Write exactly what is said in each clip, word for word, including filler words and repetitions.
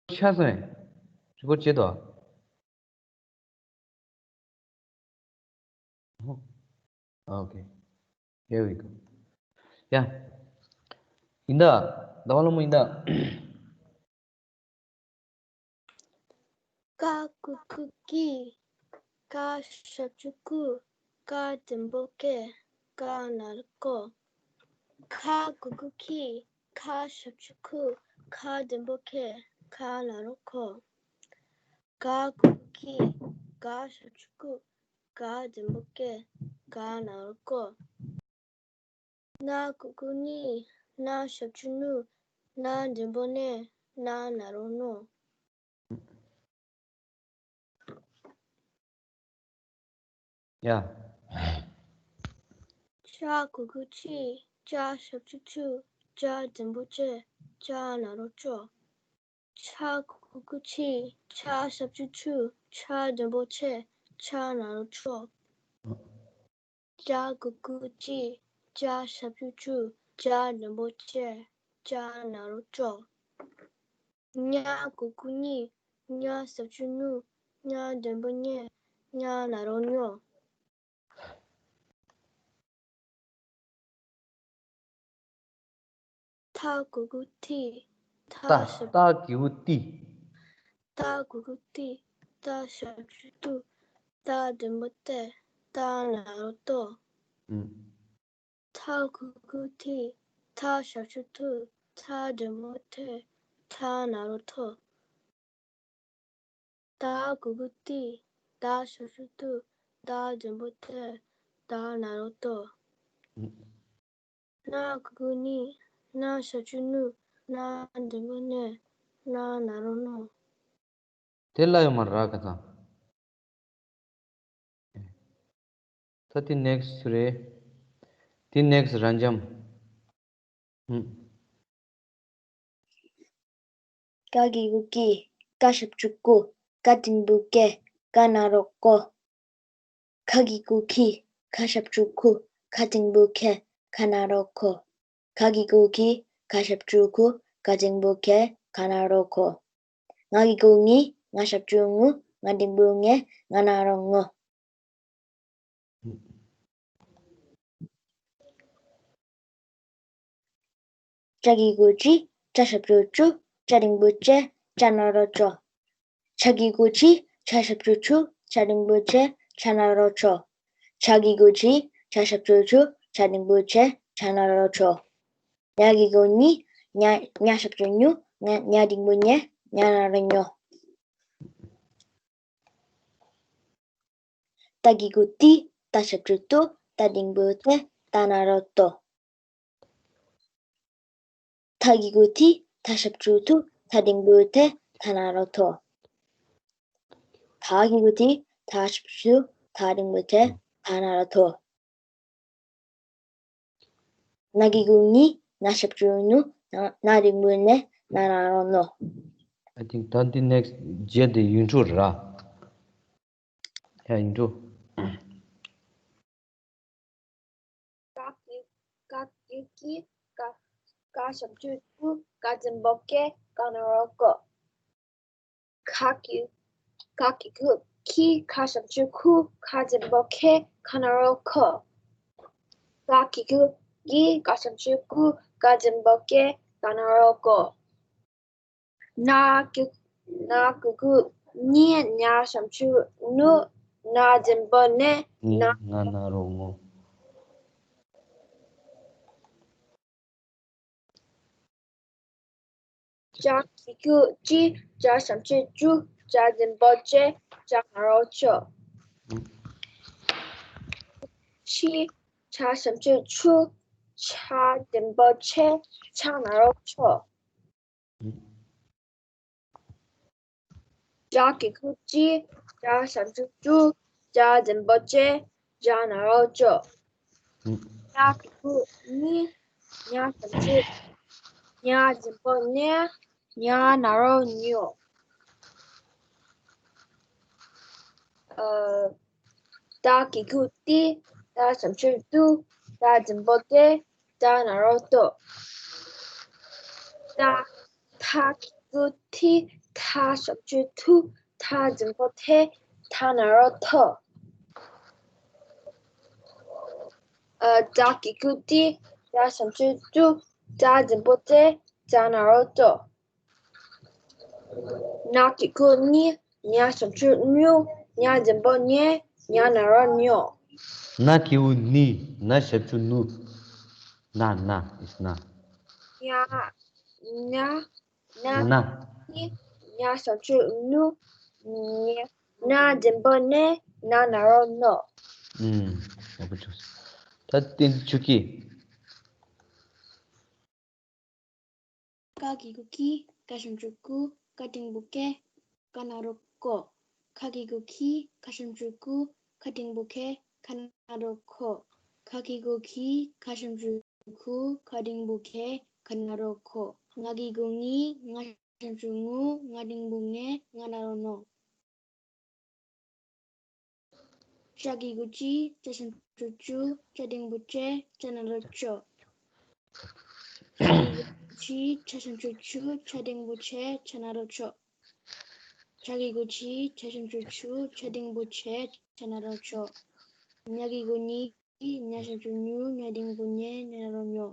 ཆགས་སོང་ངས། རི་ཀོར་བྱེད་དོ། Okay. Here we go. Yeah. ཡིན་ད། ཟླ་བ་ལྷ་མོ་ཡིན་ད། ཀ་གི་གུ་ཀི། ག་ཞབས་ཀྱུ་གུ། ག་འགྲེང་བུ་གེ། ག་ན་རོ་ཀོ། ཁ་གི་གུ་ཁི། ཁ་ཞབས་ཀྱུ་ཁུ། ཁ་འགྲེང་བུ་ཁེ། ཁ་ན་རོ་ཁོ། ག་གི་གུ་གི། ག་ཞབས་ཀྱུ་གུ། ག་འགྲེང་བུ་གེ། ག་ན་རོ་ཀོ། ན་གི་གུ་ནི། ན་ཞབས་ཀྱུ་ནུ། ན་འགྲེང་བུ་ནེ། ན་ན་རོ་ནོ། ཡ། ཅ་གི་གུ་ཅི། ཅ་ཞབས་ཀྱུ་ཅུ། ཅ་འགྲེང་བུ་ཅེ། ཅ་ན་རོ་ཅོ། ཆ་གི་གུ་ཆི། ཆ་ཞབས་ཀྱུ་ཆུ། ཆ་འགྲེང་བུ་ཆེ། ཆ་ན་རོ་ཆོ། ཅ་གི་གུ་ཅི། ཅ་ཞབས་ཀྱུ་ཅུ། ཅ་འགྲེང་བུ་ཅེ། ཅ་ན་རོ་ཅོ། ཉ་གི་གུ་ཉི། ཉ་ཞབས་ཀྱུ་ཉུ། ཉ་འགྲེང་བུ་ཉེ། ཉ་ན་རོ་ཉོ། ཐ་གི་གུ་ཐི། ཐ་ཏ། ཞབས། ཏ་གི་གུ་ཏི། ཏ་གི་གུ་ཏི། ཏ་ཞབས་ཀྱུ་ཏུ། ཏ་འགྲེང་བུ་ཏེ། ཏ་ན་རོ་ཏོ། ཨུམ། ཐ་གི་གུ་ཐི། ཐ་ཞབས་ཀྱུ་ཐུ། ཐ་འགྲེང་བུ་ཐེ། ཐ་ན་རོ་ཐོ། ད་གི་གུ་དི། ད་ཞབས་ཀྱུ་དུ། ད་འགྲེང་བུ་དེ། ད་ན་རོ་དོ། ན་གི་གུ་ནི། ན་ཞབས་ཀྱུ་ནུ། ན་འགྲེང་བུ་ནེ། ན་ན་རོ་ནོ། དེ་ལ་ཡོད་མ་ར་ཁ་ཚང་། ད་དེ་ནེགསི་རེད། དེ་ནེགསི་ར་འཇམ། ཧུམ། ཀ་གི་གུ་ཀི། ཀ་ཞབས་ཀྱུ་ཀུ། ཀ་འགྲེང་བུ་ཀེ། ཀ་ན་རོ་ཀོ། ཁ་གི་གུ་ཁི། ཁ་ཞབས་ཀྱུ་ཁུ། ཁ་འགྲེང་བུ་ཁེ། ཁ་ན་རོ་ཁོ། ཁ་གི་གུ་ཁི། ཁ་ཞབས་ཀྱུ་ཁུ། ཁ་འགྲེང་བུ་ཁེ། ཁ་ན་རོ་ཁོ། ང་གི་གུ་ངི། ང་ཞབས་ཀྱུ་ངུ། ང་འགྲེང་བུ་ངེ། ང་ན་རོ་ངོ། ཅ་གི་གུ་ཅི། ཅ་ཞབས་ཀྱུ་ཅུ། ཅ་འགྲེང་བུ་ཅེ། ཅ་ན་རོ་ཅོ། ཆ་གི་གུ་ཆི། ཆ་ཞབས་ཀྱུ་ཆུ། ཆ་འགྲེང་བུ་ཆེ། ཆ་ན་རོ་ཆོ། ཆ་གི་གུ་ཆི། ཆ་ཞབས་ཀྱུ་ཆུ། ཆ་འགྲེང་བུ་ཆེ། ཆ་ན་རོ་ཆོ། ཉ་གི་གུ་ཉི། ཉ། ཉ་ཞབས་ཀྱུ་ཉུ། ཉ། ཉ་འགྲེང་བུ་ཉེ། ཉ་ན་རོ་ཉོ། ཏ་གི་གུ་ཏི། ཏ་ཞབས་ཀྱུ་ཏུ། ཏ་འགྲེང་བུ་ཏེ། ཏ་ན་རོ་ཏོ། ཐ་གི་གུ་ཐི། ཐ་ཞབས་ཀྱུ་ཐུ། ཐ་འགྲེང་བུ་ཐེ། ཐ་ན་རོ་ཐོ། ཐ་གི་གུ་ཐི། ཐ་ཞབས་ཀྱུ་ཐུ། ཐ་འགྲེང་བུ་ཐེ། ཐ་ན་རོ་ཐོ། ན་གི་གུ་ནི། ན་ཞབས་ཀྱུ་ནུ། ན། ན་འགྲེང་བུ་ནེ། ན་ན་རོ་ནོ། I think ད་འདི་ནེགསི་རྗེས་དེ་ཡུན་ཀྲུ་ར། ཡ་ཡུན་ཀྲུ། ཀ་གི་ཀ་གི་ཀི། ཀ་ཀ་ཞབས་ཀྱུ་ཀུ། ཀ་འགྲེང་བུ་ཀེ། ཀ་ན་རོ་ཀོ། ཁ་གི་ཁ་གི་གུ་ཁི། ཁ་ཞབས་ཀྱུ་ཁུ། ཁ་འགྲེང་བུ་ཁེ། ཁ་ན་རོ་ཁོ། ཀ་གི་གུ་གི། ཀ་ཞབས་ཀྱུ་ཀུ། ཀ་འགྲེང་བུ་ཀེ། ཀ་ན་རོ་ཀོ། ན་གི་ན་གི་གུ་ནི། ན་ཞབས་ཀྱུ་ནུ། ན་འགྲེང་བུ་ནེ། ནི། ན་ན་ན་རོ་ངོ། ཅ་གི་གུ་ཅི། ཅ་ཞབས་ཀྱུ་ཅུ། ཅ་འགྲེང་བུ་ཅེ། ཅ་ན་རོ་ཅོ། ཆི། ཆ་ཞབས་ཀྱུ་ཆུ། ཆ་འགྲེང་བུ་ཆེ། ཆ་ན་རོ་ཆོ། ཅ་གི་གུ་ཅི། ཅ་ཞབས་ཀྱུ་ཅུ། ཅ་འགྲེང་བུ་ཅེ། ཅ་ན་རོ་ཅོ། ཉ་གི་གུ་ཉི། ཉ་ཞབས་ཀྱུ་ཉ། འགྲེང་བུ་ཉེ། ཉ་ན་རོ་ཉོ། ཨ། ཏ་གི་གུ་ཏི། ཏ་ཞབས་ཀྱུ་ཏུ། ཏ་འགྲེང་བུ་ཏེ། ཏ་ན་རོ་ཏོ། ཏ། ཐ་གི་གུ་ཐི། ཐ་ཞབས་ཀྱུ་ཐུ། ཐ་འགྲེང་བུ་ཐེ། ཐ་ན་རོ་ཐོ། ཨ། ཏ་གི་གུ་ཏི། ཏ་ཞབས་ཀྱུ་ཏུ། ཏ་འགྲེང་བུ་ཏེ། ཏ་ན་རོ་ཏོ། ན་གི་གུ་ནི། ཉ་ཞབས་ཀྱུ་ནུ། ཉ་འགྲེང་བུ་ཉེ། ཉ་ན་རོ་ཉོ། ན་གི་གུ་ནི། ན་ཞབས་ཀྱུ་ནུ། ན། ན། is ན། ཉ། ཉ། ན། ན། ནི། ཉ་ཞབས་ཀྱུ་ནུ། ཉེ། ན་འགྲེང་བུ་ནེ། ན་ན་རོ་ནོ། ཨུམ། ཡག་པོ་བྱུང་། ད་བསྟན་འཛིན་ཆོས་སྐྱིད། ཀ་གི་གུ་ཀི། ཀ་ཞབས་ཀྱུ་ཀུ། ཀ་འགྲེང་བུ་ཀེ། ཀ་ན་རོ་ཀོ། ཁ་གི་གུ་ཁི། ཁ་ཞབས་ཀྱུ་ཁུ། ཁ་འགྲེང་བུ་ཁེ། ཁ་ན་རོ་ཁོ། ཁ་གི་གུ་ཁི། ཁ་ཞབས་ཀྱུ་ཁུ། ཁ་འགྲེང་བུ་ཁེ། ཁ་ན་རོ་ཁོ། ང་གི་གུ་ངི། ང་ཞབས་ཀྱུ་ངུ། ང་འགྲེང་བུ་ངེ། ང་ན་རོ་ནོ། ཅ་གི་གུ་ཅི། ཅ་ཞབས་ཀྱུ་ཅུ། ཅ་འགྲེང་བུ་ཅེ། ཅ་ན་རོ་ཅོ། ཅ་གི་གུ་ཅི། ཅ་ཞབས་ཀྱུ་ཅུ། ཅ་འགྲེང་བུ་ཅེ། ཅ་ན་རོ་ཅོ། ཅ་གི་གུ་ཅི། ཅ་ཞབས་ཀྱུ་ཅུ། ཅ་འགྲེང་བུ་ཅེ། ཅ་ན་རོ་ཅོ། ཉ་གི་གུ་ཉི། ཉ་ཞབས་ཀྱུ་ཉུ། ཉ་འགྲེང་བུ་ཉེ། ཉ་ན་རོ་ཉོ།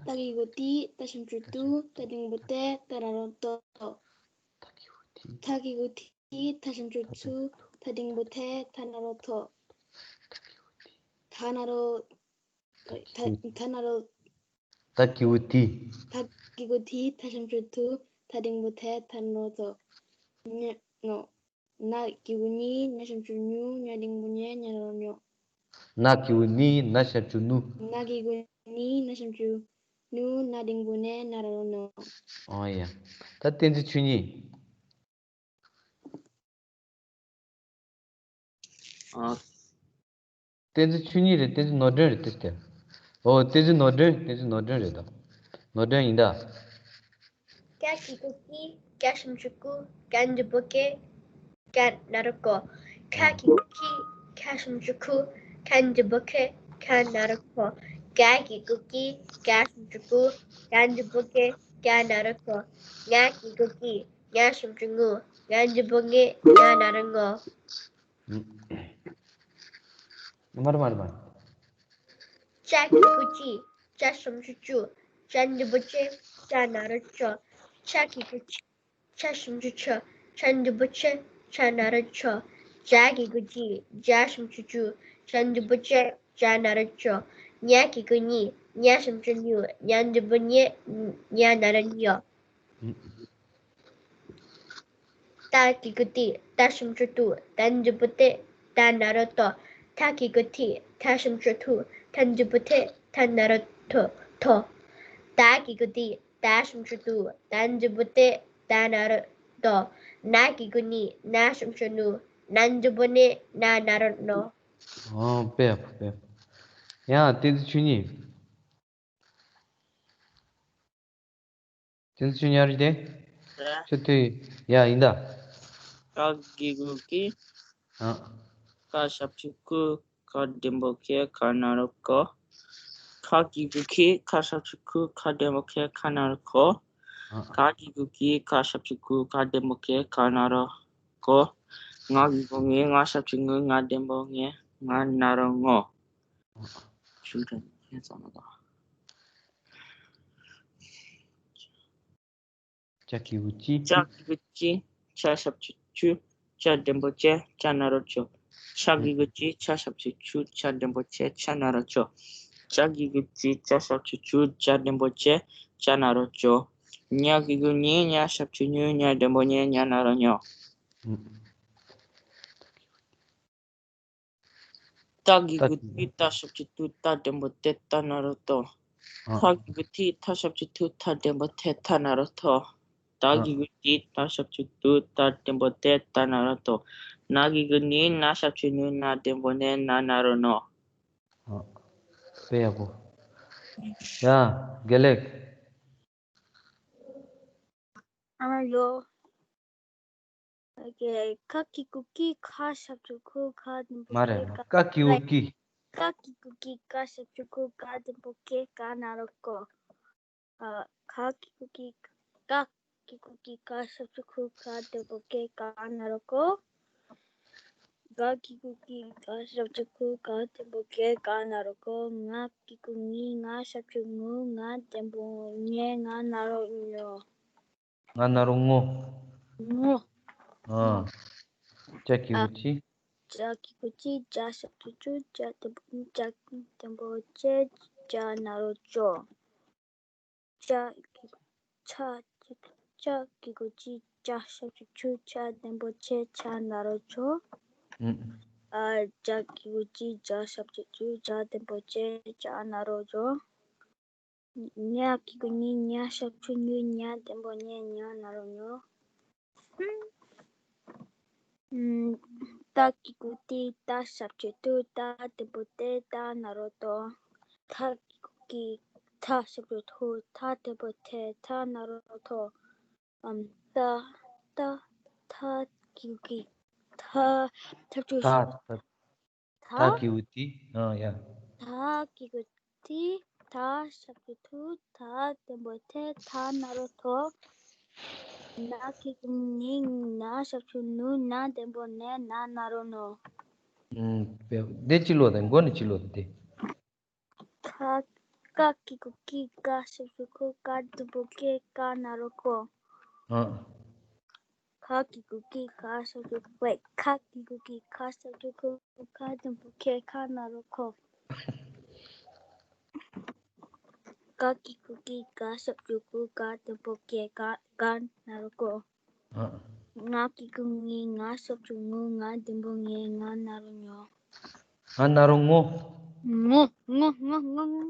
ཏ་གི་གུ་ཏི། ཏ་ཞབས་ཀྱུ་ཏུ། ཏ་འགྲེང་བུ་ཏེ། ཏ་ན་རོ་ཏོ། ཐ་གི་གུ་ཐི། ཐ་ཞབས་ཀྱུ་ཐུ། ཐ་འགྲེང་བུ་ཐེ། ཐ་ན་རོ་ཐོ། ཐ་ན་རོ། ཐ། ཐ་ན་རོ། ཐ་གི་གུ་ཐི། ཐ་གི་གུ་ཐི། ཐ་ཞབས་ཀྱུ་ཐུ། ཐ་འགྲེང་བུ་ཐེ། ཐ་ན་རོ་ཐོ། ཉ། ནོ། ན་གི་གུ་ཉི། ཉ་ཞབས་ཀྱུ་ཉུ། ཉ་འགྲེང་བུ་ཉེ། ཉ་ན་རོ་ཉོ། ན་གི་གུ་ནི། ན་ཞབས་ཀྱུ་ནུ། ན་གི་གུ་ནི། ན་ཞབས་ཀྱུ་ནུ། ན་འགྲེང་བུ་ནེ། ན་ན་རོ་ནོ། ཨོ་ཡ། ད་བསྟན་འཛིན་ཆོས་ཉིད། ཨ། བསྟན་འཛིན་ཆོས་ཉིད་རེད། བསྟན་འཛིན་ནོར་སྒྲོན་རེད། དེ་སྟེ། ཨོ། བསྟན་འཛིན་ནོར་སྒྲོན། བསྟན་འཛིན་ནོར་སྒྲོན་རེད་ད། ནོར་སྒྲོན་ཡིན་ད། ཀ་གི་གུ་ཀི། ཀ་ཞབས་ཀྱུ་ཀུ། ཀ་འགྲེང་བུ་ཀེ། ཀ་ན་རོ་ཀོ། ཁ་གི་གུ་ཁི། ཁ་ཞབས་ཀྱུ་ཁུ། ཁ་འགྲེང་བུ་ཁེ། ཁ་ན་རོ་ཁོ། ག་གི་གུ་གི། ག་ཞབས་ཀྱུ་གུ། ག་འགྲེང་བུ་གེ། ག་ན་རོ་གོ། ང་གི་གུ་ངི། ང་ཞབས་ཀྱུ་ངུ། ང་འགྲེང་བུ་ངེ། ང་ན་རོ་ངོ། མར་མར་མར། ཅ་གི་གུ་ཅི། ཅ་ཞབས་ཀྱུ་ཅུ། ཅ་འགྲེང་བུ་ཅེ། ཅ་ན་རོ་ཅོ། ཆ་གི་གུ་ཆི། ཆ་ཞབས་ཀྱུ་ཆུ། ཆ་འགྲེང་བུ་ཆེ། ཆ་ན་རོ་ཆོ། ཇ་གི་གུ་ཇི། ཇ་ཞབས་ཀྱུ་ཇུ། ཇ་འགྲེང་བུ་ཇེ། ཇ་ན་རོ་ཇོ། ཉ་གི་གུ་ཉི། ཉ་ཞབས་ཀྱུ་ཉུ། ཉ་འགྲེང་བུ་ཉེ། ཉ་ན་རོ་ཉོ། ཏ་གི་གུ་ཏི། ཏ་ཞབས་ཀྱུ་ཏུ། ཏ་འགྲེང་བུ་ཏེ། ཏ་ན་རོ་ཏོ། ཐ་གི་གུ་ཐི། ཐ་ཞབས་ཀྱུ་ཐུ། ཐ་འགྲེང་བུ་ཐེ། ཐ་ན་རོ་ཐོ། ཐོ། ད་གི་གུ་དི། ད་ཞབས་ཀྱུ་དུ། ད་འགྲེང་བུ་དེ། ད་ན་རོ་དོ། ན་གི་གུ་ནི། ན་ཞབས་ཀྱུ་ནུ། ན་འགྲེང་བུ་ནེ། ན་ན་རོ་ནོ། ཨོ། དཔེ་ཡག་པོ། དཔེ་ཡག་པོ། ཡང་བསྟན་འཛིན་ཆོས་ཉིད། བསྟན་འཛིན་ཆོས་ཉིད་རེད་དེ། རེད། ཁྱོད་དེ་ཡ་ཡིན་ད། ཀ་གི་གུ་ཀི། ཨ། ཀ་ཞབས་ཀྱུ་ཀུ། ཀ་འགྲེང་བུ་ཀེ། ཀ་ན་རོ་ཀོ། ཁ་གི་གུ་ཁི། ཁ་ཞབས་ཀྱུ་ཁུ། ཁ་འགྲེང་བུ་ཁེ། ཁ་ན་རོ་ཁོ། ཨ། ག་གི་གུ་གི། ག་ཞབས་ཀྱུ་གུ། ག་འགྲེང་བུ་གེ། ག་ན་རོ་གོ། ང་གི་གུ་ངི། ང་ཞབས་ཀྱུ་ངུ། ང་འགྲེང་བུ་ངེ། ང་ན་རོ་ངོ། ཞུ་དྲན་ཁྱེད་ཚང་མ་དང་། ཅ་གི་གུ་ཅི། ཅ་གི་གུ་ཅི། ཅ་ཞབས་ཀྱུ་ཅུ། ཅ་འགྲེང་བུ་ཅེ། ཅ་ན་རོ་ཅོ། ཆ་གི་གུ་ཅི། ཆ་ཞབས་ཀྱུ་ཆུ། ཆ་འགྲེང་བུ་ཆེ། ཆ་ན་རོ་ཆོ། ཅ་གི་གུ་ཅི། ཅ་ཞབས་ཀྱུ་ཅུ། ཅ་འགྲེང་བུ་ཅེ། ཅ་ན་རོ་ཅོ། ཉ་གི་གུ་ཉི། ཉ་ཞབས་ཀྱུ་ཉུ། ཉ་འགྲེང་བུ་ཉེ། ཉ་ན་རོ་ཉོ། ཏ་གི་གུ་ཏི། ཏ་ཞབས་ཀྱུ་ཏུ། ཏ་འགྲེང་བུ་ཏེ། ཏ་ན་རོ་ཏོ། ཨ། ཐ་གི་གུ་ཐི། ཐ་ཞབས་ཀྱུ་ཐུ། ཐ་འགྲེང་བུ་ཐེ། ཐ་ན་རོ་ཐོ། ཏ་གི་གུ་ཏི། ཏ་ཞབས་ཀྱུ་ཏུ། ཏ་འགྲེང་བུ་ཏེ། ཏ་ན་རོ་ཏོ། ན་གི་གུ་ནི། ན་ཞབས་ཀྱུ་ནུ། ན་འགྲེང་བུ་ནེ། ན་ན་རོ་ནོ། ཨ། དཔེ་ཡག་པོ། ཡ། དགེ་ལེགས། ཨ་ཡོ། ཨོ་ཁེ། ཁ་གི་གུ་ཁི། ཁ་ཞབས་ཀྱུ་ཁུ། ཁ་འགྲེང་བུ་མ་རེད། ཁེ། ཁ་གི་གུ་ཀི། ཁ་གི་གུ་ཀི། ཁ་ཞབས་ཀྱུ་ཁུ། ཁ་འགྲེང་བུ་ཀེ། ཁ་ན་རོ་ཀོ། ཨ། ཁ་གི་གུ་ཀི། ཀ། གི་གུ་གི་ག་ཞབས་ཀྱུ་གུ་ག་འགྲེང་བུ་གེ་ག་ན་རོ་གོ། ག་གི་གུ་གི་ག་ཞབས་ཀྱུ་གུ་ག་འགྲེང་བུ་གེ་ག་ན་རོ་གོ། ང་གི་གུ་ངི་ང་ཞབས་ཀྱུ་ངུ་ང་འགྲེང་བུ་ཉེ་ང་ན་རོ་ཉོ། ང་ན་རོ་ངོ། ངོ། ཨ། ཅ་གི་གུ་ཅི། ཅ་གི་གུ་ཅི། ཅ་ཞབས་ཀྱུ་ཅུ། ཅ་འགྲེང་བུ་ཅ་འགྲེང་བུ་ཅེ། ཅ་ན་རོ་ཅོ། ཅ་གི་ཆ། ཅ་གི་གུ་ཅི། ཅ་ཞབས་ཀྱུ་ཅུ། ཅ་འགྲེང་བུ་ཅེ། ཅ་ན་རོ་ཅོ། ཨ། ཅ་གི་གུ་ཅི། ཅ་ཞབས་ཀྱུ་ཅུ། ཅ་འགྲེང་བུ་ཅེ། ཅ་ན་རོ་ཅོ། ཉ་གི་གུ་ཉི། ཉ་ཞབས་ཀྱུ་ཉུ། ཉ་འགྲེང་བུ་ཉེ། ཉ་ན་རོ་ཉོ། ཏ་གི་གུ་ཏི། ཏ་ཞབས་ཀྱུ་ཏུ། ཏ་འགྲེང་བུ་ཏེ། ཏ་ན་རོ་ཏོ། ཐ་གི་གུ་ཐི། ཐ་ཞབས་ཀྱུ་ཐུ། ཐ་འགྲེང་བུ་ཐེ། ཐ་ན་རོ་ཐོ། ཨམ། ཏ། ཏ། ཐ་གི་གུ་གི། ཐ་ཞབས་ཀྱུ་ཐ། ཐ། ཐ་གི་གུ་ཏི། ཨ་ཡ། ཐ་གི་གུ་ཏི། ཐ་ཞབས་ཀྱུ་ཐུ། ཐ་འགྲེང་བུ་ཐེ། ཐ་ན་རོ་ཐོ། ན་གི་གུ་ནི། ན་ཞབས་ཀྱུ་ནུ། ན་འགྲེང་བུ་ནེ། ན་ན་རོ་ནོ། ཨུམ། དཔེ་འདི་ཅི་ལོ་དང་མགོ་ནི་ཅི་ལོ་དང་དེ། ཁ། ཀ་གི་གུ་ཀི། ཀ་ཞབས་ཀྱུ་ཀུ། ཀ་འགྲེང་བུ་ཀེ། ཀ་ན་རོ་ཀོ། ཨ། ཁ་གི་གུ་ཀི། ཁ་ཞབས་ཀྱུ་ཀེ། ཁ་གི་གུ་ཀི། ཁ་ཞབས་ཀྱུ་ཁུ། ཁ་འགྲེང་བུ་ཁེ། ཁ་ན་རོ་ཁོ། ཀ་གི་གུ་ཀི། ཀ་ཞབས་ཀྱུ་ཀུ། ཀ་འགྲེང་བུ་ཀེ། ཀ་ཀ་ན་རོ་ཀོ། ཨ། ང་གི་གུ་ངི། ང་ཞབས་ཀྱུ་ངུ། ང་འགྲེང་བུ་ངེ། ང་ན་རོ་ཉོ། ང་ན་རོ་ངོ། ངོ། ངོ་ངོ་ངོ་ངོ།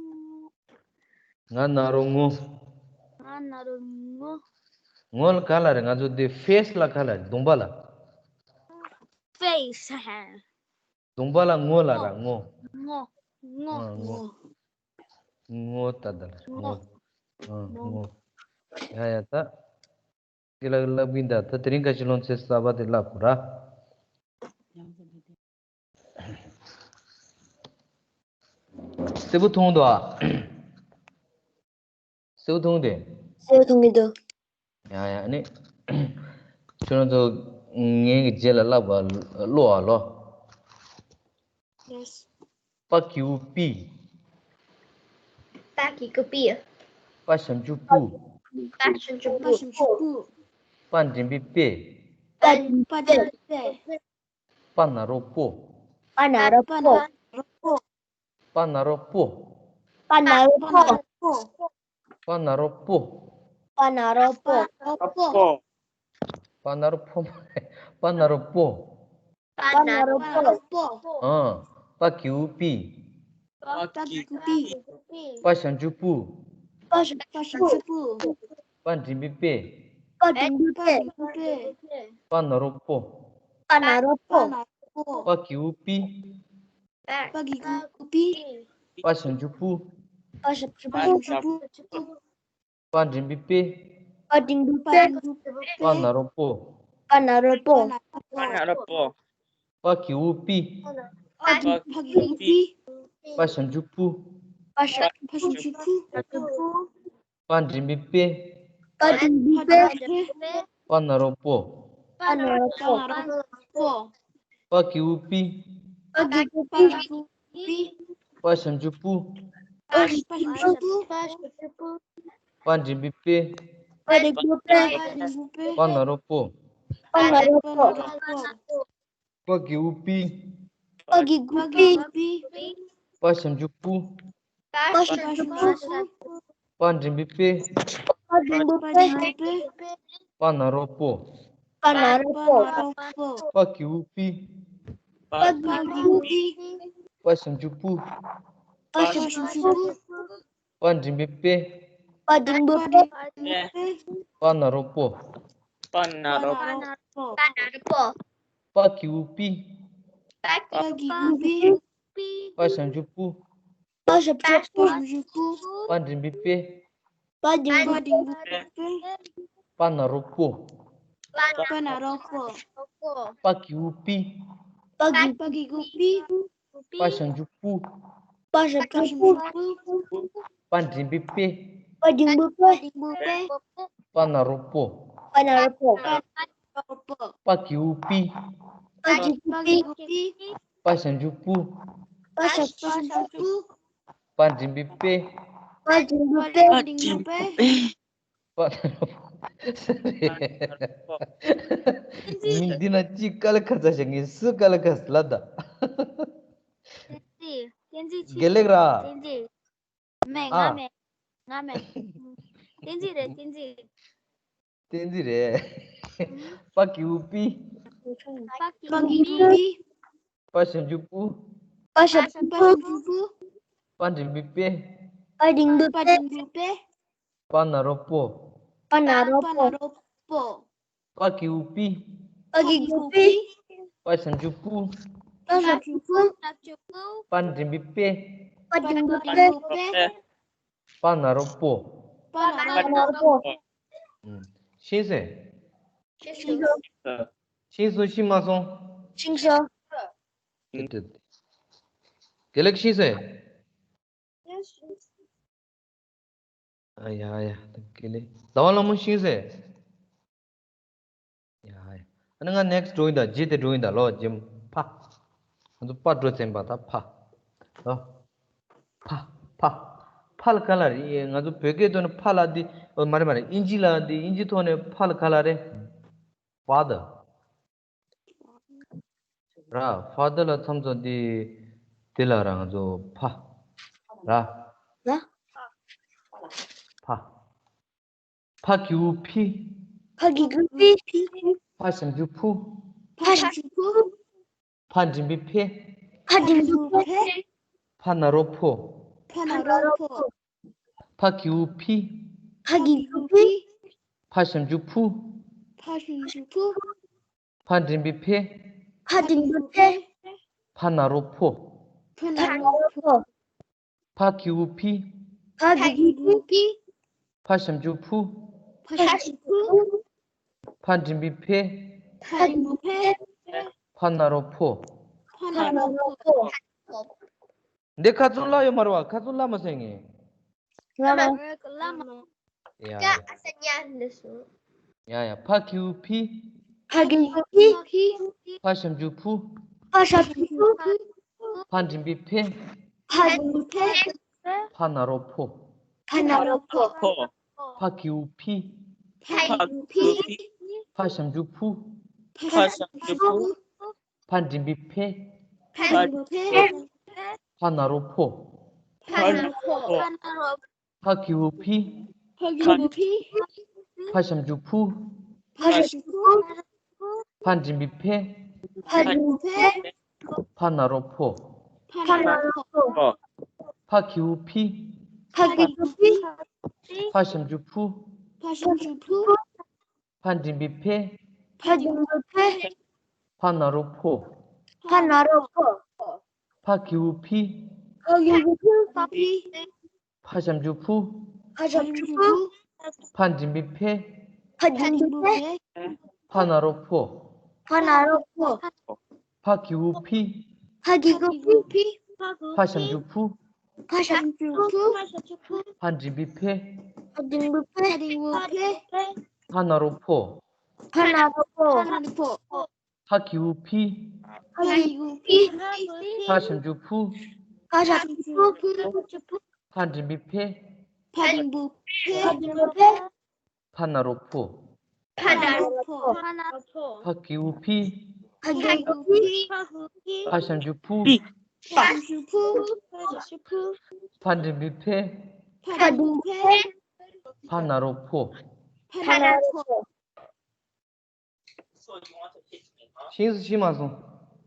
ང་ན་རོ་ངོ། ང་ན་རོ་ངོ། ངོ་ལ་ག་ལ་རེད། ང་ཚོ་འདི་ཕེ་སི་ལ་ག་ལ་རེད། གདོང་པ་ལ། ཕེ་སི་ཧེ། གདོང་པ་ལ་ངོ་ལ་ར། ངོ། ངོ། ངོ། ཨ། ངོ། ངོ། ངོ་ད་ད་ལ་ངོ། ངོ། ཨ། ངོ། ངོ། ཡ་ཡ་ད། དེ་ལ་བསླབ་ཀྱིན་ད། ད་དེ་རིང་ཁ་ཤས་ལོན་ཚེ་གསར་པ་དེ་བསླབ་དགོས་ར། གསལ་པོ་མཐོང་འདུག་ཨ། གསལ་པོ་མཐོང་དེ། གསལ་པོ་མཐོང་གི་འདུག་ཡ་ཡ་ནི། ཁྱོད་རང་ཚོ་ངའི་གི་རྗེས་ལ་བསླབ་པ་ཀློག་ཨ་ལོ། Yes. པ་གི་གུ་པི། པ་གི་གུ་པི། པ་ཞབས་ཀྱུ་པུ། པ་ཞབས་ཀྱུ་པུ། པ་ཞབས་ཀྱུ་པུ། པ་འགྲེང་བུ་པེ། པ་པ་འགྲེང་བུ་པེ། པ་ན་རོ་པོ། པ་ན་རོ་པོ། པ་ན་རོ་པོ། པ་ན་རོ་པོ། པ་ན་རོ་པོ། པ་ན་རོ་པོ། པ་ན་རོ་པོ། པ་ན་རོ་པོ། པ་ན་རོ་པོ། པ་ན་རོ་པོ། པ་ན་རོ་པོ། ཨ། པ་གི་གུ་པི། པ་གི་གུ་པི། པ་ཞབས་ཀྱུ་པུ། པ་ཞབས་པ་ཞབས་ཀྱུ་པུ། པ་འགྲེང་བུ་པེ། པ་འགྲེང་བུ་པེ། པ་ན་རོ་པོ། པ་ན་རོ་པོ། པ་ན་རོ་པོ། པ་གི་གུ་པི། པ་གི་གུ་པི། པ་ཞབས་ཀྱུ་པུ། པ་ཞབས་ཀྱུ་པུ། པ་འགྲེང་བུ་པེ། པ་འགྲེང་བུ་པེ། པ་ན་རོ་པོ། པ་ན་རོ་པོ། པ་ན་རོ་པོ། པ་གི་གུ་པི། པ་གི་གུ་པི། པ་ཞབས་ཀྱུ་པུ། པ་ཞབས་པ་ཞབས་ཀྱུ་པུ། པ་འགྲེང་བུ་པེ། པ་འགྲེང་བུ་པེ། པ་ན་རོ་པོ། པ་ན་རོ་པོ། པ་གི་གུ་པི། པ་གི་གུ་པི། པ་ཞབས་ཀྱུ་པུ། པ་ཞབས་ཀྱུ་པུ། པ་འགྲེང་བུ་པེ། པ་འགྲེང་བུ་པེ། པ་ན་རོ་པོ། པ་ན་རོ་པོ། པ་གི་གུ་པི། པ་གི་གུ་པི། པ་ཞབས་ཀྱུ་པུ། པ་ཞབས་ཀྱུ་པུ། པ་འགྲེང་བུ་པེ། པ་འགྲེང་བུ་པེ། པ་ན་རོ་པོ། པ་ན་རོ་པོ། པ་གི་གུ་པི། པ་གི་གུ་པི། པ་ཞབས་ཀྱུ་པུ། པ་ཞབས་ཀྱུ་པུ། པ་འགྲེང་བུ་པེ། པ་འགྲེང་བུ་པེ། པ་ན་རོ་པོ། པ་ན་རོ་པོ། པ་གི་གུ་པི། པ་གི་གུ་པི། པ་ཞབས་ཀྱུ་པུ། པ་ཞབས་ཀྱུ་པུ། པ་འགྲེང་བུ་པེ། པ་འགྲེང་བུ་པེ། པ་ན་རོ་པོ། པ་ན་རོ་པོ། པ་གི་གུ་པི། པ་གི་པ་གི་གུ་པི། པ་ཞབས་ཀྱུ་པུ། པ་ཞབས་ཀྱུ་པུ། པ་འགྲེང་བུ་པེ། པ་འགྲེང་བུ་པེ། པ་ན་རོ་པོ། པ་ན་རོ་པོ། པ་གི་གུ་པི། པ་གི་གུ་པི། པ་ཞབས་ཀྱུ་པུ། པ་ཞབས་ཀྱུ་པུ། པ་འགྲེང་བུའི་པེ། པ་འགྲེང་བུའི་པེ། པ་ན་རོ་པོ། མི་འདི་ན་ཅི་ཀ་ལ་ཁ་ཚ་ཞིག་ངས་སུ་ཀ་ལ་ཁ་ལ་ད། བསྟན་འཛིན། བསྟན་འཛིན་ཆི། དགེ་ལེགས་ར། བསྟན་འཛིན། མེད། ང་ཨ། མེད། ང་མེད། བསྟན་འཛིན་རེད། བསྟན་འཛིན། བསྟན་འཛིན་རེད། པ་གི་གུ་པི། པ་གི་གུ་པི། པ་ཞབས་ཀྱུ་པུ། པ་ཞབས་ཀྱུ་པུ། པ་འགྲེང་བུའི་པེ། པ་འགྲེང་བུའི་པེ། པ་ན་རོ་པོ། པ་ན་རོ་པོ། པ་གི་གུ་པི། པ་གི་གུ་པི། པ་ཞབས་ཀྱུ་པུ། པ་ཞབས་ཀྱུ་པུ། པ་འགྲེང་བུའི་པེ། པ་འགྲེང་བུའི་པེ། པ་ན་རོ་པོ། པ་ན་རོ་པོ། ཨུམ། ཤེས་སོང་། ཤེས་སོང་། ཤེས་མ་སོང་། ཤེས་སོང་། དགེ་ལེགས་ཤེས་སོང་། ཨ་ཡ་ཡ། དགེ་ལེགས། ཟླ་བ་ལྷ་མོ་ཤེས་སོང་། ཡ་ཡ། ཨ་ནི་ང་ནེག་སི་འགྲོ་ཡིན་ད། རྗེས་དེ་འགྲོ་ཡིན་ད་ལོ། རྗེས་ཕ། ང་ཚོ་པ་འགྲོ་ཚན་པ་ད་ཕ། ལོ། ཕ། ཕ། ཕ་ལ་ག་ལ་རེད། ང་ཚོ་བོད་སྐད་ཐོག་ནས་ཕ་ལ་འདི། ཨོ་མ་རེད་མ་རེད། ཨིན་ཇི་ལ་འདི། ཨིན་ཇི་ཐོག་ནས་ཕ་ལ་ག་ལ་རེད། ཕ་དར། ར། ཕ་དར་ལ་མཚམས་མཚམས་འདི། དེ་ལ་ར་ང་ཚོ་ཕ། ར། ལ། ཕ། ཕ་གི་གུ་ཕི། ཕ་གི་གུ་ཕི། ཕ་ཞབས་ཀྱུ་ཕུ། ཕ་ཞབས་ཀྱུ་ཕུ། ཕ་འགྲེང་བུའི་ཕེ། ཕ་འགྲེང་བུའི་ཕེ། ཕ་ན་རོ་ཕོ། ཕ་ན་རོ་ཕོ། ཕ་གི་གུ་ཕི། ཕ་གི་གུ་ཕི། ཕ་ཞབས་ཀྱུ་ཕུ། ཕ་ཞབས་ཀྱུ་ཕུ། ཕ་འགྲེང་བུའི་ཕེ། ཕ་འགྲེང་བུའི་ཕེ། ཕ་ན་རོ་ཕོ། ཕ་ན་རོ་ཕོ། ཕ་གི་གུ་ཕི། ཕ་གི་གུ་ཕི། ཕ་ཞབས་ཀྱུ་ཕུ། ཕ་ཞབས་ཀྱུ་ཕུ། ཕ་འགྲེང་བུའི་ཕེ། ཕ་འགྲེང་བུའི་ཕེ། ཕ་ན་རོ་ཕོ། ཕ་ན་རོ་ཕོ། འདི་ཁ་ཚོན་བརླག་ཡོད་མ་རེད་བ། ཁ་ཚོན་བརླག་མ་སོང་ངས། བརླག་མ། བརླག་མ། ཡ་ཡ། ཀ་ཨ་ས་ཉ་འདི་སོང་། ཡ་ཡ། ཕ་གི་གུ་ཕི། ཕ་གི་གུ་ཕི། ཕ་ཞབས་ཀྱུ་ཕུ། ཕ་ཞབས་ཀྱུ་ཕུ། ཕ་འགྲེང་བུའི་ཕེ། ཕ་འགྲེང་བུའི་ཕེ། ཕ་ན་རོ་ཕོ། ཕ་ན་རོ་ཕོ། ཕ་གི་གུ་ཕི། ཕ་གི་གུ་ཕི། ཕ་ཞབས་ཀྱུ་ཕུ། ཕ་ཞབས་ཀྱུ་ཕུ། ཕ་འགྲེང་བུའི་ཕེ། ཕ་འགྲེང་བུའི་ཕེ། ཕ་ན་རོ་ཕོ། ཕ་ན་རོ་ཕོ། ཕ་གི་གུ་ཕི། ཕ་གི་གུ་ཕི། ཕ་ཞབས་ཀྱུ་ཕུ། ཕ་ཞབས་ཀྱུ་ཕུ། ཕ་འགྲེང་བུའི་ཕེ། ཕ་འགྲེང་བུའི་ཕེ། ཕ་ན་རོ་ཕོ། ཕ་ན་རོ་ཕོ། ཕ་གི་གུ་ཕི། ཕ་གི་གུ་ཕི། ཕ་ཞབས་ཀྱུ་ཕུ། ཕ་ཞབས་ཀྱུ་ཕུ། ཕ་འགྲེང་བུའི་ཕེ། ཕ་འགྲེང་བུའི་ཕེ། ཕ་ན་རོ་ཕོ། ཕ་ན་རོ་ཕོ། ཕ་གི་གུ་ཕི། ཕ་གི་གུ་ཕི། ཕ་ཞབས་ཀྱུ་ཕུ། ཕ་ཞབས་ཀྱུ་ཕུ། ཕ་འགྲེང་བུའི་ཕེ། ཕ་འགྲེང་བུའི་ཕེ། ཕ་ན་རོ་ཕོ། ཕ་ན་རོ་ཕོ། ཕ་གི་གུ་ཕི། ཕ་གི་གུ་ཕི། ཕ་ཞབས་ཀྱུ་ཕུ། ཕ་ཞབས་ཀྱུ་ཕུ། ཕ་འགྲེང་བུའི་ཕེ། ཕ་འགྲེང་བུའི་ཕེ། ཕ་ན་རོ་ཕོ། ཕ་ན་རོ་ཕོ། ཕ་གི་གུ་ཕི། ཕ་གི་གུ་ཕི། ཕ་ཞབས་ཀྱུ་ཕུ། ཕ་ཞབས་ཀྱུ་ཕུ། ཕ་འགྲེང་བུའི་ཕེ། ཕ་འགྲེང་བུའི་ཕེ། ཕ་ན་རོ་ཕོ། ཕ་ན་རོ་ཕོ། ཕ་གི་གུ་ཕི། ཕ་གི་གུ་ཕི། ཕ་ཞབས་ཀྱུ་ཕུ། ཕ་ཞབས་ཀྱུ་ཕུ། ཕ་འགྲེང་བུའི་ཕེ། ཕ་འགྲེང་བུའི་ཕེ། ཕ་ན་རོ་ཕོ། ཕ་ན་རོ་ཕོ། ཤེས་སོང་། ཤེས་མ་སོང་།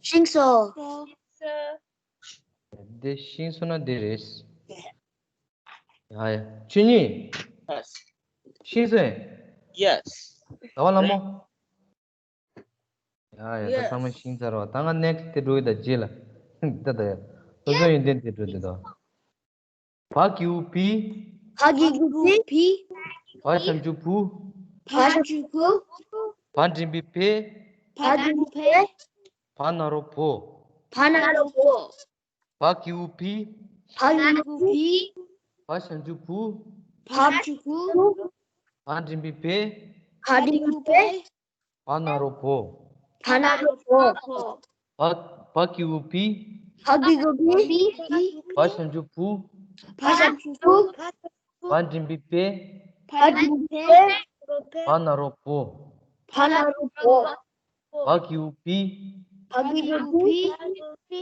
ཤེས་སོང་། འདི་ཤེས་སོང་ན་འདི་རེད། ཡ་ཡ། ཆོས་ཉིད། Yes. ཤེས་སོང་། Yes. ཟླ་བ་ལྷ་མོ། ཡ་ཡ། ད་ཚང་མ་ཤེས་ཚར་བ། ད་ང་ནེག་སི་དེ་འགྲོ་ཡི་ད་རྗེས་ལ། ད་ད་ཡ། སོ་སོ་ཡོན་ཏན་དེ་འགྲོ་དེ་ད། བ་གི་གུ་བི། བ་གི་གུ་བི། བ་ཞབས་ཀྱུ་བུ། བ་ཞབས་ཀྱུ་བུ། བ་འགྲེང་བུའི་བེ། བ་འགྲེང་བུའི་བེ། བ་ན་རོ་བོ། བ་ན་རོ་བོ། བ་གི་གུ་བི། བ་གི་གུ་བི། བ་ཞབས་ཀྱུ་བུ། བ་ཞབས་ཀྱུ་བུ། བ་འགྲེང་བུའི་བེ། བ་འགྲེང་བུ་བེ། བ་ན་རོ་བོ། བ་ན་རོ་བོ། བ། བ་གི་གུ་བི། བ་གི་གུ་བི། བ་ཞབས་ཀྱུ་བུ། བ་ཞབས་ཀྱུ་བུ། བ་འགྲེང་བུ་བེ། བ་འགྲེང་བུ་བེ། བ་ན་རོ་བོ། བ་ན་རོ་བོ། བ་གི་གུ་བི། བ་གི་གུ་བི།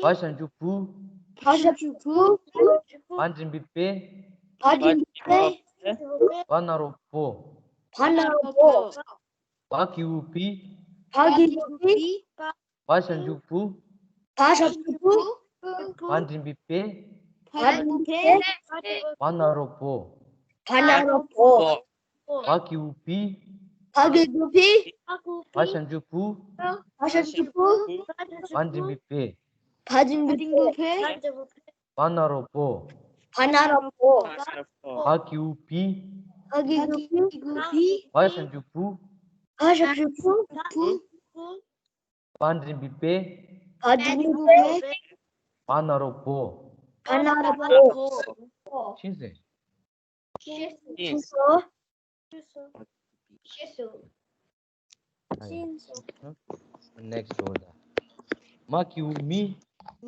བ་ཞབས་ཀྱུ་བུ། བ་ཞབས་ཀྱུ་བུ། བ་འགྲེང་བུ་བེ། བ་འགྲེང་བུ་བེ། བ་ན་རོ་བོ། བ་ན་རོ་བོ། བ་གི་གུ་བི། བ་གི་གུ་བི། བ་ཞབས་ཀྱུ་བུ། བ་ཞབས་ཀྱུ་བུ། བ་འགྲེང་བུ་བེ། བ་འགྲེང་བུ་བེ། བ་ན་རོ་བོ། བ་ན་རོ་བོ། བ་གི་གུ་བི། བ་གི་གུ་བི། བ་ཞབས་ཀྱུ་བུ། བ་ཞབས་ཀྱུ་བུ། བ་འགྲེང་བུ་བེ། བ་འགྲེང་བུ་བེ། བ་ན་རོ་བོ། བ་ན་རོ་བོ། བ་གི་གུ་བི། བ་གི་གུ་བི། བ་ཞབས་ཀྱུ་བུ། བ་ཞབས་ཀྱུ་བུ། བ་འགྲེང་བུ་བེ། བ་འགྲེང་བུ་བེ། བ་ན་རོ་བོ། བ་ན་རོ་བོ། ཤེས་སོང་། ཤེས་སོང་། ཤེས་སོང་། ཤེས་སོང་། ཨ་ཡ། ཤེས་སོང་། Next order. མ་གི་གུ་མི།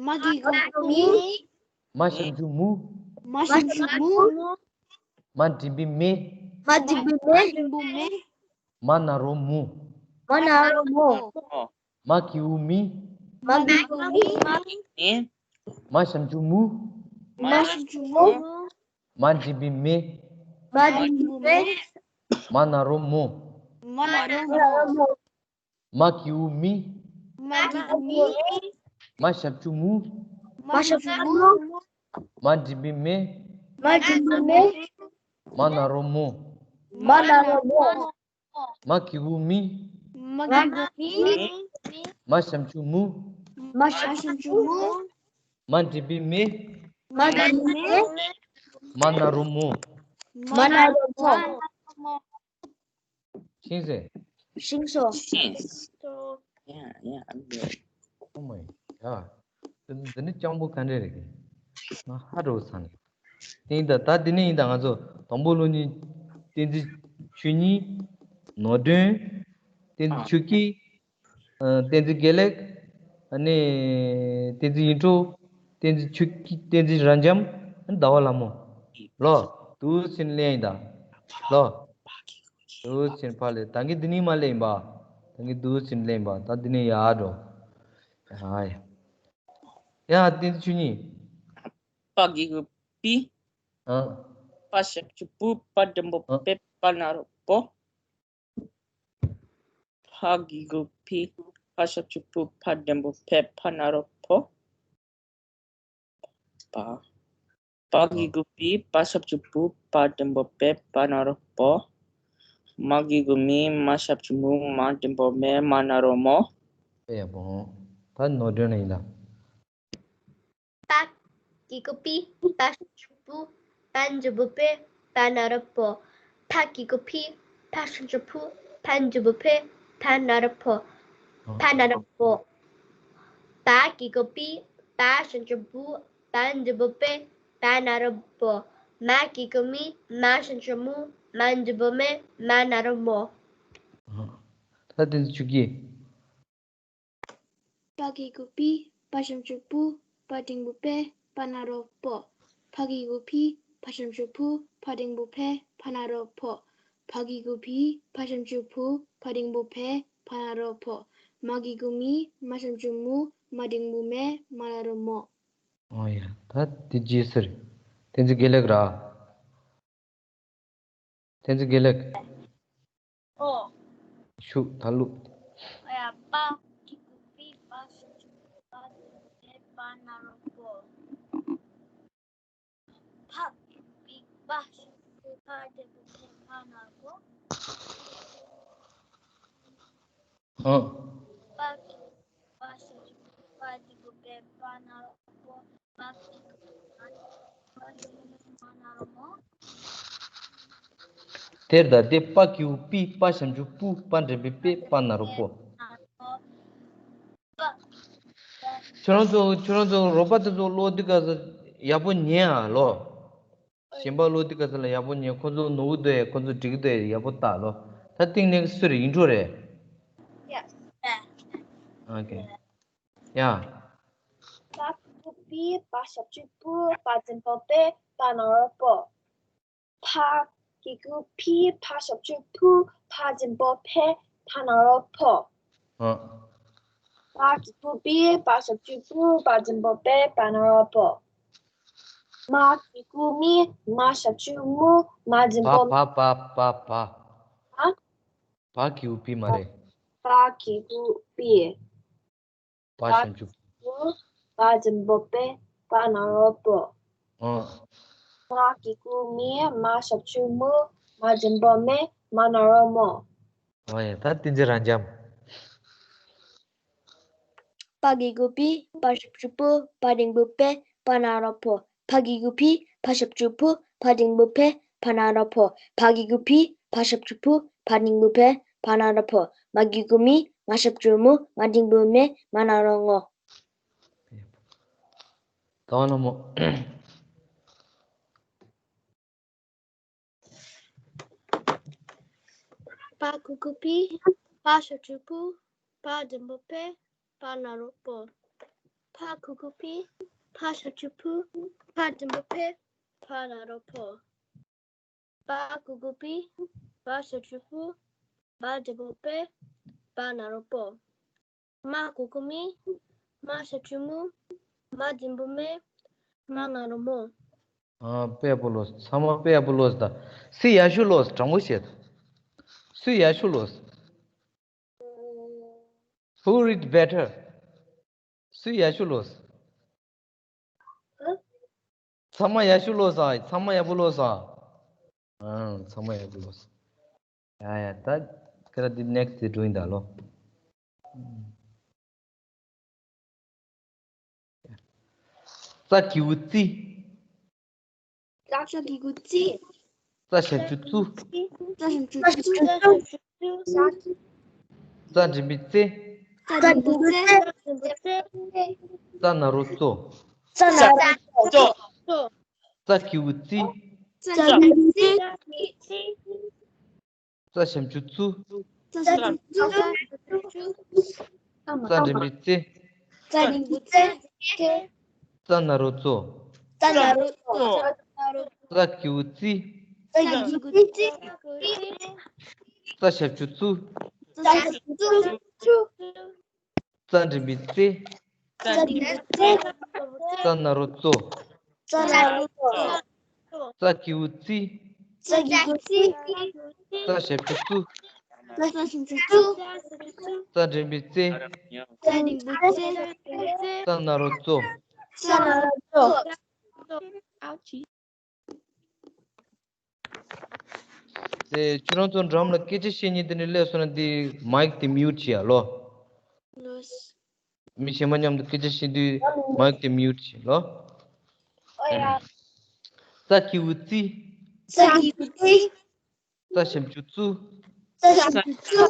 མ་གི་གུ་མི། མ་ཞབས་ཀྱུ་མུ། མ་ཞབས་ཀྱུ་མུ། མ་འགྲེང་བུ་མེ། མ་འགྲེང་བུ་མེ། མ་འགྲེང་བུ་མེ། མ་ན་རོ་མོ། མ་ན་རོ་མོ། མ་གི་གུ་མི། མ་གི་གུ་མི། མ་ཞབས་ཀྱུ་མུ། མ་ཞབས་ཀྱུ་མུ། མ་འགྲེང་བུ་མེ། མ་འགྲེང་བུ་མེ། མ་ན་རོ་མོ། མ་ན་རོ་མོ། མ་གི་གུ་མི། མ་གི་གུ་མི། མ་ཞབས་ཀྱུ་མུ། མ་ཞབས་ཀྱུ་མུ། མ་འགྲེང་བུ་མེ། མ་འགྲེང་བུ་མེ། མ་ན་རོ་མོ། མ་ན་རོ་མོ། མ་གི་གུ་མི། མ་གི་གུ་མི། མ་ཞབས་ཀྱུ་མུ། མ་ཞབས་ཀྱུ་མུ། མ་འགྲེང་བུ་མེ། མ་འགྲེང་བུ་མེ། མ་ན་རོ་མོ། མ་ན་རོ་མོ། ཤེས་སོང་། ཤེས་སོང་། ཤེས་སོང་། ཡ་ཡ། ཨ་མའི། ཨོ་མའི་ག་ཌ། འདི་ནི་སྤྱང་པོ་ག་འདྲ་རེད། ང་ཧ་འགྲོ་ཚར་ནས། དེ་ཡིན་ད། ད་འདི་ནས་ཡིན་ད། ང་ཚོ་དང་པོ་ལོ་གཉིས། བསྟན་འཛིན་ཆོས་ཉིད། ནོར་སྒྲོན། བསྟན་འཛིན་ཆོས་སྐྱིད། ཨ། བསྟན་འཛིན་དགེ་ལེགས། ཨ་ནི་བསྟན་འཛིན་ཡིད་འཕྲོག། བསྟན་འཛིན་ཆོས་སྐྱིད། བསྟན་འཛིན་རབ་འབྱམས། ཨ་ནི་ཟླ་བ་ལྷ་མོ། ལོ། འདུག་སེ་ལེན་ཡིན་ད། ལོ། འདུག་སེ་ཕར་ལེན། ད་གིན་འདི་ནས་མར་ལེན་ཡིན་པ། ད་གིན་འདུག་སེ་ལེན་ཡིན་པ། ད་འདི་ནས་ཡར་འགྲོ། ཨ་ཡ། ཡ། བསྟན་འཛིན་ཆོས་ཉིད། པ་གི་གུ་པི། ཨ། པ་ཞབས་ཀྱུ་པུ། པ་འགྲེང་བུ་ཨ། པེ། པ་ན་རོ་པོ། ཕ་གི་གུ་ཕི། ཕ་ཞབས་ཀྱུ་ཕུ། ཕ་འགྲེང་བུ་ཕེ། ཕ་ན་རོ་ཕོ། པ། པ་གི་གུ་པི། པ་ཞབས་ཀྱུ་པུ། པ་འགྲེང་བུ་པེ། པ་ན་རོ་པོ། མ་གི་གུ་མི། མ་ཞབས་ཀྱུ་མུ། མ་འགྲེང་བུ་མེ། མ་ན་རོ་མོ། ཨེ་ཡ་བོ། ད་ནོར་སྒྲོན་ལ་ཡིན་ད། པ་གི་གུ་པི། པ་ཞབས་ཀྱུ་པུ། པ་འགྲེང་བུ་པེ། པ་ན་རོ་པོ། ཕ་གི་གུ་ཕི། ཕ་ཞབས་ཀྱུ་ཕུ། ཕ་འགྲེང་བུ་ཕེ། ཕ་ན་རོ་ཕོ། ཕ་ན་རོ་པོ། པ་གི་གུ་པི། པ་ཞབས་ཀྱུ་པུ། པ་འགྲེང་བུ་པེ། པ་ན་རོ་པོ། མ་གི་གུ་མི། མ་ཞབས་ཀྱུ་མུ། མ་འགྲེང་བུ་མེ། མ་ན་རོ་མོ། ད་དེ་ཚོ་ཆུ་གི། པ་གི་གུ་པི། པ་ཞབས་ཀྱུ་པུ། པ་འགྲེང་བུ་པེ། པ་ན་རོ་པོ། ཕ་གི་གུ་ཕི། ཕ་ཞབས་ཀྱུ་ཕུ། ཕ་འགྲེང་བུ་ཕེ། ཕ་ན་རོ་ཕོ། ཕ་གི་གུ་ཕི། ཕ་ཞབས་ཀྱུ་ཕུ། ཕ་འགྲེང་བུ་ཕེ། ཕ་ན་རོ་ཕོ། མ་གི་གུ་མི། མ་ཞབས་ཀྱུ་མུ། མ་འགྲེང་བུ་མེ། མ་ན་རོ་མོ། ཨོ་ཡ། ད་དེ་རྗེས་ཟེར། བསྟན་འཛིན་དགེ་ལེགས་ར། བསྟན་འཛིན་དགེ་ལེགས། ཨོ། ཤུགས་ད་ལུགས། ཨ་ཡ། པ་གི་གུ་པི། པ་ཞབས་ཀྱུ་པུ། པ་འགྲེང་བུ་པེ། པ་ན་རོ་པོ། ཕ་གི་གུ་པི། པ་ཞབས་ཀྱུ་པུ། པ་འགྲེང་བུ་པེ། པ་ན་རོ་པོ། ཨ། པ་གི་གུ་པི། པ་ཞབས་ཀྱུ་པུ། པ་འགྲེང་བུ་པེ། པ་ན་རོ་པོ། དེར་ད་དེ། པ་གི་གུ་པི། པ་ཞབས་ཀྱུ་པུ། པ་འགྲེང་བུ་པེ། པ་ན་རོ་པོ། ཁྱོད་རང་ཚོ། ཁྱོད་རང་ཚོ་རོགས་པ་དེ་ཚོ་ཀློག་དུས་སྐབས་སུ་ཡག་པོ་ཉན་ཨ་ལོ། གཞན་པ་ཀློག་དུས་སྐབས་སུ་ལ་ཡག་པོ་ཉན། ཁོ་ཚོ་ནོར་གི་འདུག་ཨེ། ཁོ་ཚོ་འགྲིག་གི་འདུག་ཨེ། ཡག་པོ་ལྟ་ལོ། ད་ ད་ཏིང་ནེག་སུ་རེད། ཡིན་འགྲོ་རེད། ཡ། ཨོ་ཁེ། ཡ། པ་གི་གུ་པི། པ་ཞབས་ཀྱུ་པུ། པ་འགྲེང་བུ་པེ། པ་ན་རོ་པོ། ཕ་གི་གུ་ཕི། ཕ་ཞབས་ཀྱུ་ཕུ། ཕ་འགྲེང་བུ་ཕེ། ཕ་ན་རོ་ཕོ། ཨ། པ་གི་གུ་པི། པ་ཞབས་ཀྱུ་པུ། པ་འགྲེང་བུ་པེ། པ་ན་རོ་པོ། མ་གི་གུ་མི། མ་ཞབས་ཀྱུ་མུ། མ་འགྲེང་བུ་མེ། ཕ་ཕ་ཕ་ཕ། ཨ། པ་གི་གུ་པི་མ་རེད། པ་གི་གུ་པི། པ་ཞབས་ཀྱུ། པ་འགྲེང་བུ་པེ། པ་ན་རོ་པོ། ཨ། མ་གི་གུ་མི། མ་ཞབས་ཀྱུ་མུ། མ་འགྲེང་བུ་མེ། མ་ན་རོ་མོ། ཨོ་ཡ། ད་ཏིང་ཙེ་རང་འཇམ། པ་གི་གུ་པི། པ་ཞབས་ཀྱུ་པུ། པ་འགྲེང་བུ་པེ། པ་ན་རོ་པོ། ཕ་གི་གུ་ཕི། ཕ་ཞབས་ཀྱུ་ཕུ། ཕ་འགྲེང་བུ་ཕེ། ཕ་ན་རོ་ཕོ། ཕ་གི་གུ་ཕི། ཕ་ཞབས་ཀྱུ་ཕུ། ཕ་འགྲེང་བུ་ཕེ། ཕ་ན་རོ་ཕོ། མ་གི་གུ་མི། མ་ཞབས་ཀྱུ་མུ། མ་འགྲེང་བུ་མེ། མ་ན་རོ་མོ། ད་ལ་མོ། པ་གི་གུ་པི། པ་ཞབས་ཀྱུ་པུ། པ་འགྲེང་བུ་པེ། པ་ན་རོ་པོ། ཕ་གི་གུ་པི། ཕ་ཞབས་ཀྱུ་ཕུ། ཕ་འགྲེང་བུ་ཕེ། ཕ་ན་རོ་ཕོ། པ་གི་གུ་པི། པ་ཞབས་ཀྱུ་པུ། པ་འགྲེང་བུ་པེ། པ་ན་རོ་པོ། མ་གི་གུ་མི། མ་ཞབས་ཀྱུ་མུ། མ་འགྲེང་བུ་མེ། མ་ན་རོ་མོ། ཨ། དཔེ་ཡག་པོ་ལོས། ཚང་མ་དཔེ་ཡག་པོ་ལོས། ད་སུ་ཡག་ཤོས་ལོས། དྲང་པོ་བཤད། སུ་ཡག་ཤོས་ལོས། Who read better? སུ་ཡག་ཤོས་ལོས། ཚང་མ་ཡག་ཤོས་ལོས་ཨ། ཚང་མ་ཡག་པོ་ལོས་ཨ། ཨང་། ཚང་མ་ཡག་པོ་ལོས། ཡ་ཡ། ད་ཁྱེད་རང་འདི་ནེག་སི་དེ་འགྲོ་ཡིན་ད་ལོ། ཙ་གི་གུ་ཙི། ཙ་གི་གུ་ཙི། ཙ་ཞབས་ཀྱུ་ཙུ། ཙ་ཞབས་ཀྱུ་ཙུ། ཙ་འགྲེང་བུ་ཙེ། ཙ་འགྲེང་བུ་ཙེ། ཙ་ན་རོ་ཙོ། ཙ་ན་རོ་ཙོ། ཙ་གི་གུ་ཙི། ཙ་གི་གུ་ཙི། ཙ་ཞབས་ཀྱུ་ཙུ། ཙ་ཞབས་ཀྱུ་ཙུ། ཙ་འགྲེང་བུ་ཙེ། ཙ་འགྲེང་བུ་ཙེ། ཙ་ན་རོ་ཙོ། ཙ་ན་རོ་ཙོ། ཙ་གི་གུ་ཙི། ཙ་གི་གུ་ཙི། ཙ་ཞབས་ཀྱུ་ཙུ། ཙ་ཞབས་ཀྱུ་ཙུ། ཙ་འགྲེང་བུ་ཙེ། ཙ་འགྲེང་བུ་ཙེ། ཙ་ན་རོ་ཙོ། ཙ་ན་རོ་ཙོ། ཙ་གི་གུ་ཙི། ཙ་གི་གུ་ཙི། ཙ་ཞབས་ཀྱུ་ཙུ། ཙ་ཞབས་ཀྱུ་ཙུ། ཙ་འགྲེང་བུ་ཙེ། ཙ་འགྲེང་བུ་ཙེ། ཙ་ན་རོ་ཙོ། ཙ་ན་རོ་ཙོ། དེ་ཁྱོད་རང་ཚོ་འགྲམ་ལ་སྐད་ཆ་བཤད་མཁན་དེ་འདྲ་སླེབས་སོང་ན། དེ་མའིག་དེ་མིའུཊ་བྱེད་ཡ་ལོ། ལོས། མི་གཞན་པ་མཉམ་དུ་སྐད་ཆ་བཤད་དུས་མའིག་དེ་མིའུཊ་བྱེད་ལོ། ཨོ་ཡ། ཙ་གི་གུ་ཙི། ཙ་གི་གུ་ཙི། ཙ་ཞབས་ཀྱུ་ཙུ། ཙ་ཞབས་ཀྱུ་ཙུ།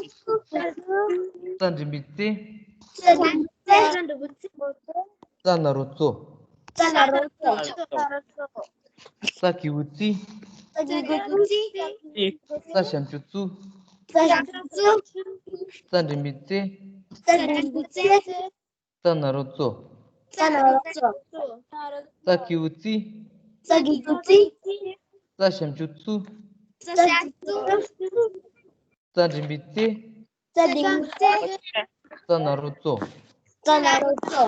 ཙ་འགྲེང་བུ་ཙེ། ཙ་འགྲེང་བུ་ཙེ། ཙ་ན་རོ་ཙོ། ཙ་ན་རོ་ཙོ། ཙ་གི་གུ་ཙི། ཙ་གི་གུ་ཙི། ཙ་ཞབས་ཀྱུ་ཙུ། ཙ་ཞབས་ཀྱུ་ཙུ། ཙ་འགྲེང་བུ་ཙེ། ཙ་འགྲེང་བུ་ཙེ། ཙ་ན་རོ་ཙོ། ཙ་ན་རོ་ཙོ། ཙ་གི་གུ་ཙི། ཙ་གི་གུ་ཙི། ཙ་ཞབས་ཀྱུ་ཙུ། ཙ་ཞབས་ཀྱུ་ཙུ། ཙ་འགྲེང་བུ་ཙེ། ཙ་འགྲེང་བུ་ཙེ། ཙ་ན་རོ་ཙོ། ཙ་ན་རོ་ཙོ།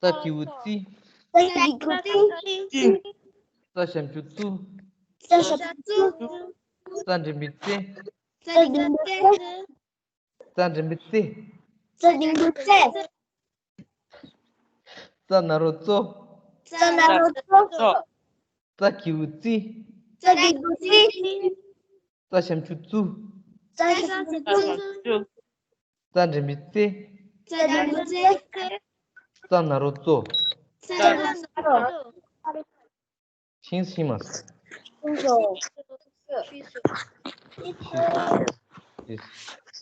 ཙ་གི་གུ་ཙི། ཙ་གི་གུ་ཙི། ཙ་ཞབས་ཀྱུ་ཙུ། ཙ་ཞབས་ཀྱུ་ཙུ། ཙ་འགྲེང་བུ་ཙེ། ཙ་འགྲེང་བུ་ཙེ། ཙ་འགྲེང་བུ་ཙེ། ཙ་འགྲེང་བུ་ཙེ། ཙ་ན་རོ་ཙོ། ཙ་ན་རོ་ཙོ། ཙ་གི་གུ་ཙི། ཙ་གི་གུ་ཙི། ཙ་ཞབས་ཀྱུ་ཙུ། ཙ་ཞབས་ཀྱུ་ཙུ། ཙ་འགྲེང་བུ་ཙེ། ཙ་འགྲེང་བུ་ཙེ། ཙ་ན་རོ་ཙོ། ཙ་ན་རོ་ཙོ། ཤེས་ཤེས་མ།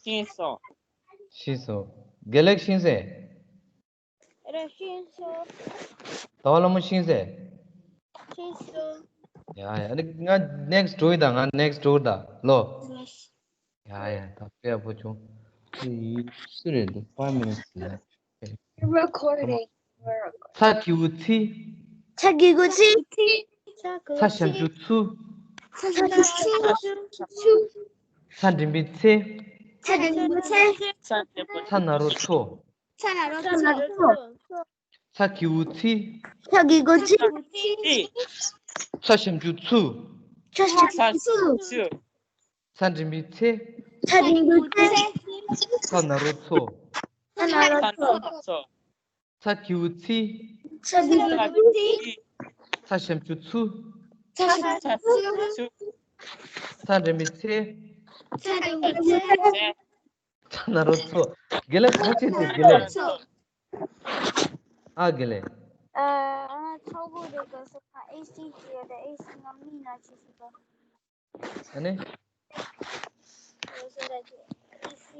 ཤེས་སོང་། ཤེས་སོང་། དགེ་ལེགས་ཤེས་སོང་། ར་ཤེས་སོང་། ཟླ་བ་ལྷ་མོ་ཤེས་སོང་། ཤེས་སོང་། ཡ་ཡ། ཨ་ནི་ང་ནེག་སི་འགྲོ་ཡི་ད། ང་ནེག་སི་འགྲོ་ད་ལོ། ཡ་ཡ། ད་དཔེ་ཡག་པོ་བྱུང་། ཅི་ཡིན་སུ་རེད་འདུག་པ་མིན་ཟེར་ན། Recording. ཚ་གི་གུ་ཚི། ཚ་གི་གུ་ཚི། ཚ་ཞབས་ཀྱུ་ཚུ། ཚ་ཞབས་ཀྱུ་ཚུ། ཚ་འགྲེང་བུའི་ཚེ། ཚ་འགྲེང་བུའི་ཚེ། ཚ་ན་རོ་ཚོ། ཚ་ན་རོ་ཚོ། ཚ་གི་གུ་ཚི། ཚ་གི་གུ་ཚི། ཚ་ཞབས་ཀྱུ་ཚུ། ཚ་ཞབས་ཀྱུ་ཚུ། ཚ་འགྲེང་བུའི་ཚེ། ཚ་འགྲེང་བུའི་ཚེ། ཚ་ན་རོ་ཚོ། ཚ་ན་རོ་ཚོ། ཚ་གི་གུ་ཚི། ཚ་གི་གུ་ཚི། ཚ་ཞབས་ཀྱུ་ཚུ། ཚ་ཞབས་ཀྱུ་ཚུ། ཚ་འགྲེང་བུའི་ཚེ། ཚ་འགྲེང་བུའི་ཚེ། ཚ་ན་རོ་ཚོ། དགེ་ལེགས། ཐུགས་རྗེ་ཆེ། དགེ་ལེགས། ཨ་དགེ་ལེགས། ཨ་ཚོགས་པ་རེ་ག་སོ་ཁ་ཨེ་སི་ཅི་ཡོད་དེ་ཨེ་སི་ང་མི་ན་ཆི་སི་ག་ཨ་ནི།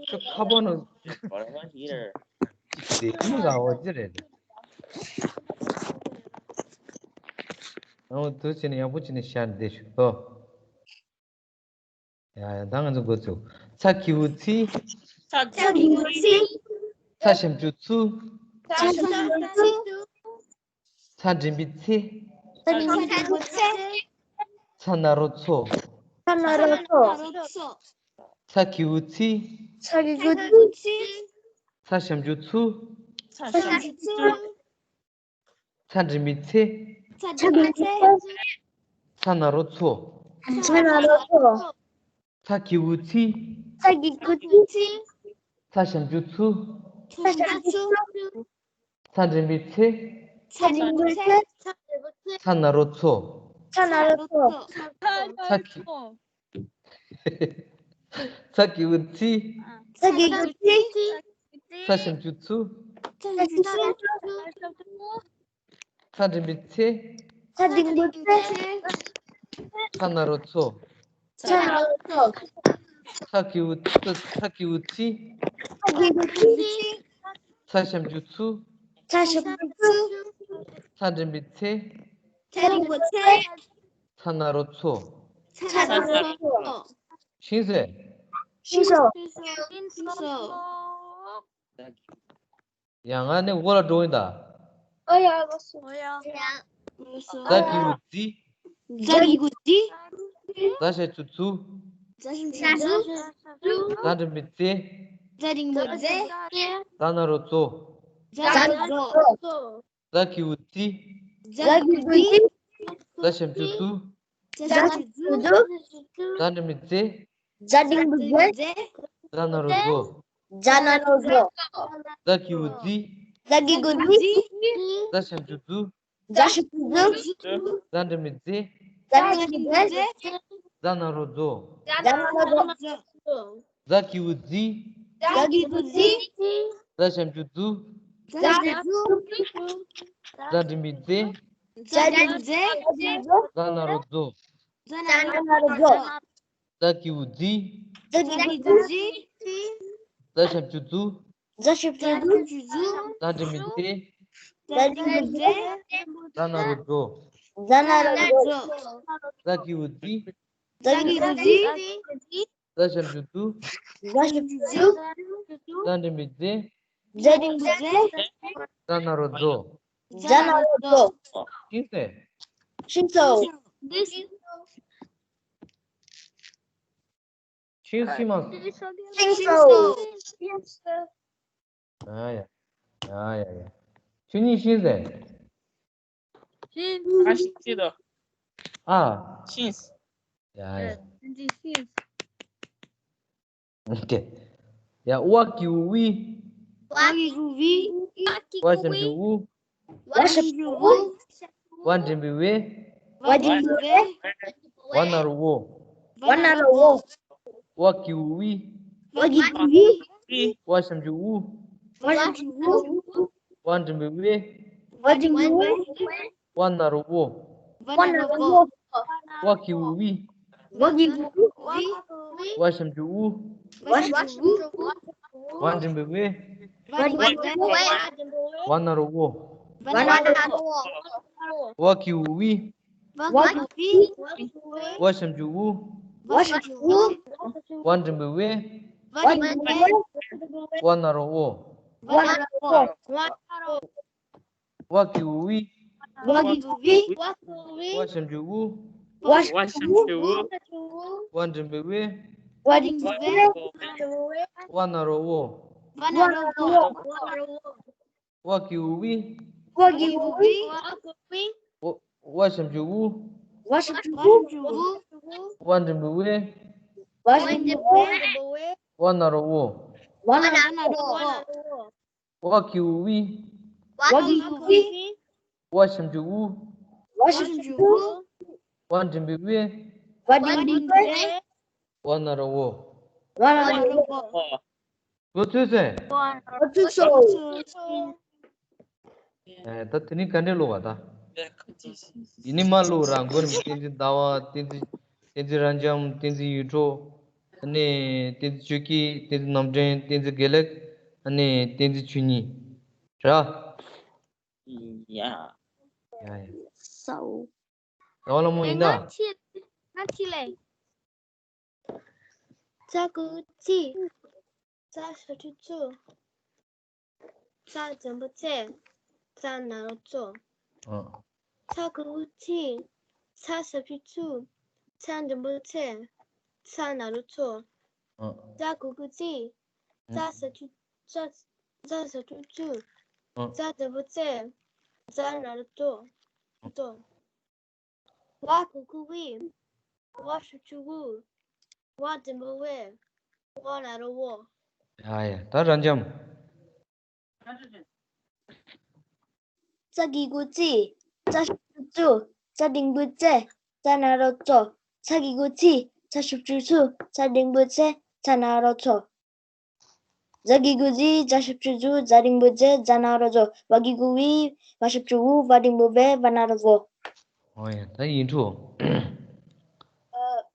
ཁ་པོ་ནོ། དེ་མི་ག་འོ་ཅི་རེད། འོ་དུ་ཅི་ནི་ཡག་པོ་ཅི་ནི་ཤར་བསྡད་ཤུག་ཏོ། ཡ་ཡ། ད་ང་ཚོ་འགོ་ཚུགས། ཚ་གི་གུ་ཚི། ཚ་གི་གུ་ཚི། ཚ་ཞབས་ཀྱུ་ཚུ། ཚ་ཞབས་ཀྱུ་ཚུ། ཚ་འགྲེང་བུའི་ཚེ། ཚ་འགྲེང་བུའི་ཚེ། ཚ་ན་རོ་ཚོ། ཚ་ན་རོ་ཚོ། ཚ་གི་གུ་ཚི། ཚ་གི་གུ་ཚི། ཚ་ཞབས་ཀྱུ་ཚུ། ཚ་ཞབས་ཀྱུ་ཚུ། ཚ་འགྲེང་བུའི་ཚེ། ཚ་འགྲེང་བུའི་ཚེ། ཚ་ན་རོ་ཚོ། ཚ་ན་རོ་ཚོ། ཚ་གི་གུ་ཚི། ཚ་གི་གུ་ཚི། ཚ་ཞབས་ཀྱུ་ཚུ། ཚ་ཞབས་ཀྱུ་ཚུ། ཚ་འགྲེང་བུའི་ཚེ། ཚ་འགྲེང་བུའི་ཚེ། ཚ་ན་རོ་ཚོ། ཚ་ན་རོ་ཚོ། ཚ་གི། ཚ་གི་གུ་ཚི། ཚ་གི་གུ་ཚི། ཚ་ཞབས་ཀྱུ་ཚུ། ཚ་ཞབས་ཀྱུ་ཚུ། ཚ་འགྲེང་བུའི་ཚེ། ཚ་འགྲེང་བུའི་ཚེ། ཚ་ན་རོ་ཚོ། ཚ་ན་རོ་ཚོ། ཚ་གི་གུ་ཚི། ཚ་གི་གུ་ཚི། ཚ་གི་གུ་ཚི། ཚ་ཞབས་ཀྱུ་ཚུ། ཚ་ཞབས་ཀྱུ་ཚུ། ཚ་འགྲེང་བུའི་ཚེ། ཚ་འགྲེང་བུའི་ཚེ། ཚ་ན་རོ་ཚོ། ཚ་ན་རོ་ཚོ། ཤིང་ཟེར། ཤིང་སོ། ཤིང་སོ། ཡང་ང་ནི་འོ་ལ་འགྲོ་ཡིན་ད། ཨོ་ཡ་ལོ་སོ། ཨོ་ཡ། ལོ་སོ། ད་གི་གུ་ཛི། ཛ་གི་གུ་ཛི། ཛ་ཞབས་ཀྱུ་ཛུ། ཛ་ཞབས་ཀྱུ་ཛུ། ཛ་འགྲེང་བུའི་ཛེ། ཛ་འགྲེང་བུའི་ཛེ། ཛ་ན་རོ་ཛོ། ཛ་ན་རོ་ཛོ། ཛ་གི་གུ་ཛི། ཛ་གི་གུ་ཛི། ཛ་ཞབས་ཀྱུ་ཛུ། ཛ་ཞབས་ཀྱུ་ཛུ། ཛ་འགྲེང་བུའི་ཛེ། ཛ་འགྲེང་བུའི་ཛེ། ཛ་ན་རོ་ཛོ། ཛ་ན་རོ་ཛོ། ཛ་གི་གུ་ཛི། ཛ་གི་གུ་ཛི། ཛ་ཞབས་ཀྱུ་ཛུ། ཛ་ཞབས་ཀྱུ་ཛུ། ཛ་འགྲེང་བུའི་ཛེ། ཛ་འགྲེང་བུའི་ཛེ། ཛ་ན་རོ་ཛོ། ཛ་ན་རོ་ཛོ། ཛ་གི་གུ་ཛི། ཛ་གི་གུ་ཛི། ཛ་ཞབས་ཀྱུ་ཛུ། ཛ་ཞབས་ཀྱུ་ཛུ། ཛ་འགྲེང་བུའི་ཛེ། ཛ་འགྲེང་བུའི་ཛེ། ཛ་ན་རོ་ཛོ། ཛ་ན་རོ་ཛོ། ཛ་གི་གུ་ཛི། ཛ་གི་གུ་ཛི། ཛ་ཞབས་ཀྱུ་ཛུ། ཛ་ཞབས་ཀྱུ་ཛུ། ཛ་འགྲེང་བུའི་ཛེ། ཛ་འགྲེང་བུའི་ཛེ། ཛ་ན་རོ་ཛོ། ཛ་ན་རོ་ཛོ། ཛ་གི་གུ་ཛི། ཛ་གི་གུ་ཛི། ཛ་ཞབས་ཀྱུ་ཛུ། ཛ་ཞབས་ཀྱུ་ཛུ། ཛ་འགྲེང་བུའི་ཛེ། ཛ་འགྲེང་བུའི་ཛེ། ཛ་ན་རོ་ཛོ། ཛ་ན་རོ་ཛོ། ཤིང་ཟེར། ཤིང་སོ། ཤིང་ཤིང་མ། ཤིང་སོ། ཡ་ཡ། ཡ་ཡ་ཡ། ཆོས་ཉིད་ཤིང་ཟེར། ཤིང་། ཨ་ཤིང་ཟེར་དོ། ཨ། ཤིང་། ཡ་ཡ། ཨ་ཤིང་། ཨོ་ཁེ། ཡ། ཝ་གི་གུ་ཝི། ཝ་གི་གུ་ཝི། ཝ་ཞབས་ཀྱུ་ཝུ། ཝ་ཞབས་ཀྱུ་ཝུ། ཝ་འགྲེང་བུའི་ཝེ། ཝ་འགྲེང་བུའི་ཝེ། ཝ་ན་རོ་ཝོ། ཝ་ན་རོ་ཝོ། ཝ་གི་གུ་ཝི། ཝ་གི་གུ་ཝི། ཝ་ཞབས་ཀྱུ་ཝུ། ཝ་ཞབས་ཀྱུ་ཝུ། ཝ་འགྲེང་བུའི་ཝེ། ཝ་འགྲེང་བུའི་ཝེ། ཝ་ན་རོ་ཝོ། ཝ་ན་རོ་ཝོ། ཝ་གི་གུ་ཝི། ཝ་གི་གུ་ཝི། ཝ་ཞབས་ཀྱུ་ཝུ། ཝ་ཞབས་ཀྱུ་ཝུ། ཝ་འགྲེང་བུའི་ཝེ། ཝ་འགྲེང་བུའི་ཝེ། ཝ་ན་རོ་ཝོ། ཝ་ན་རོ་ཝོ། ཝ་གི་གུ་ཝི། ཝ་གི་གུ་ཝི། ཝ་ཞབས་ཀྱུ་ཝུ། བ་ཞབས་ཀྱུ་བུ། བ་འགྲེང་བུ་བེ། བ་འགྲེང་བུ་བེ། བ་ན་རོ་བོ། བ་ན་རོ་བོ། བ་གི་གུ་བི། བ་གི་གུ་བི། བ་ཞབས་ཀྱུ་བུ། བ་ཞབས་ཀྱུ་བུ། བ་འགྲེང་བུ་བེ། བ་འགྲེང་བུ་བེ། བ་ན་རོ་བོ། བ་ན་རོ་བོ། བ་གི་གུ་བི། བ་གི་གུ་བི། བ་ཞབས་ཀྱུ་བུ། བ་ཞབས་ཀྱུ་བུ། བ་འགྲེང་བུ་བེ། བ་ཞབས་ཀྱུ་བུ། བ་ན་རོ་བོ། བ་ན་རོ་བོ། བ་གི་གུ་བི། བ་གི་གུ་བི། བ་ཞབས་ཀྱུ་བུ། བ་ཞབས་ཀྱུ་བུ། བ་འགྲེང་བུ་བེ། བ་འགྲེང་བུ་བེ། བ་ན་རོ་བོ། བ་ན་རོ་བོ། གོ་ཐོས་སོང་། གོ་ཐོས་སོང་། ཨེ། ད་དེ་ནི་ག་འདྲས་ཀློག་པ་ད། ཡིན་ནི་མ་ཀློག་ར། མགོ་ནས་བསྟན་འཛིན་ཟླ་བ། བསྟན་འཛིན། བསྟན་འཛིན་རབ་འབྱམས། བསྟན་འཛིན་ཡིད་འཕྲོག་ཨ་ནི་བསྟན་འཛིན་ཆོས་སྐྱིད། བསྟན་འཛིན་རྣམ་འདྲེན། བསྟན་འཛིན་དགེ་ལེགས། ཨ་ནི་བསྟན་འཛིན་ཆོས་ཉིད། ར། ཡ། ཡ་ཡ། སའོ། ཟླ་བ་ལྷ་མོ་ཡིན་ད། ང་ཕྱི། ང་ཕྱི་ལས། ཚ་གི་གུ་ཚི། ཚ་ཞབས་ཀྱུ་ཚུ། ཚ་འགྲེང་བུ་ཚེ། ཚ་ན་རོ་ཚོ། ཨ། ཚ་གི་གུ་ཚི། ཚ་ཞབས་ཀྱུ་ཚུ། ཚ་འགྲེང་བུ་ཚེ། ཚ་ན་རོ་ཚོ། ཨ། ཚ་གི་གུ་ཚི། ཚ་ཞབས་ཀྱུ། ཚ། ཚ་ཞབས་ཀྱུ་ཚུ། ཨ། ཚ་འགྲེང་བུ་ཚེ། ཚ་ན་རོ་ཚོ། ཚོ། བ་གི་གུ་བི། བ་ཞབས་ཀྱུ་བུ། བ་འགྲེང་བུ་བེ། བ་ན་རོ་བོ། ཡ་ཡ། ད་རབ་འབྱམས། ཚ་གི་གུ་ཚི། ཚ་ཞབས་ཀྱུ་ཚུ། ཚ་འགྲེང་བུ་ཚེ། ཚ་ན་རོ་ཚོ། ཚ་གི་གུ་ཚི། ཚ་ཞབས་ཀྱུ་ཚུ། ཚ་འགྲེང་བུ་ཚེ། ཚ་ན་རོ་ཚོ། ཛ་གི་གུ་ཛི། ཛ་ཞབས་ཀྱུ་ཛུ། ཛ་འགྲེང་བུ་ཛེ། ཛ་ན་རོ་ཛོ། ཝ་གི་གུ་ཝི། ཝ་ཞབས་ཀྱུ་ཝུ། ཝ་འགྲེང་བུ་ཝེ། ཝ་ན་རོ་ཝོ། ཨོ་ཡ། ད་ཡིག་འཕྲོ། ཨ།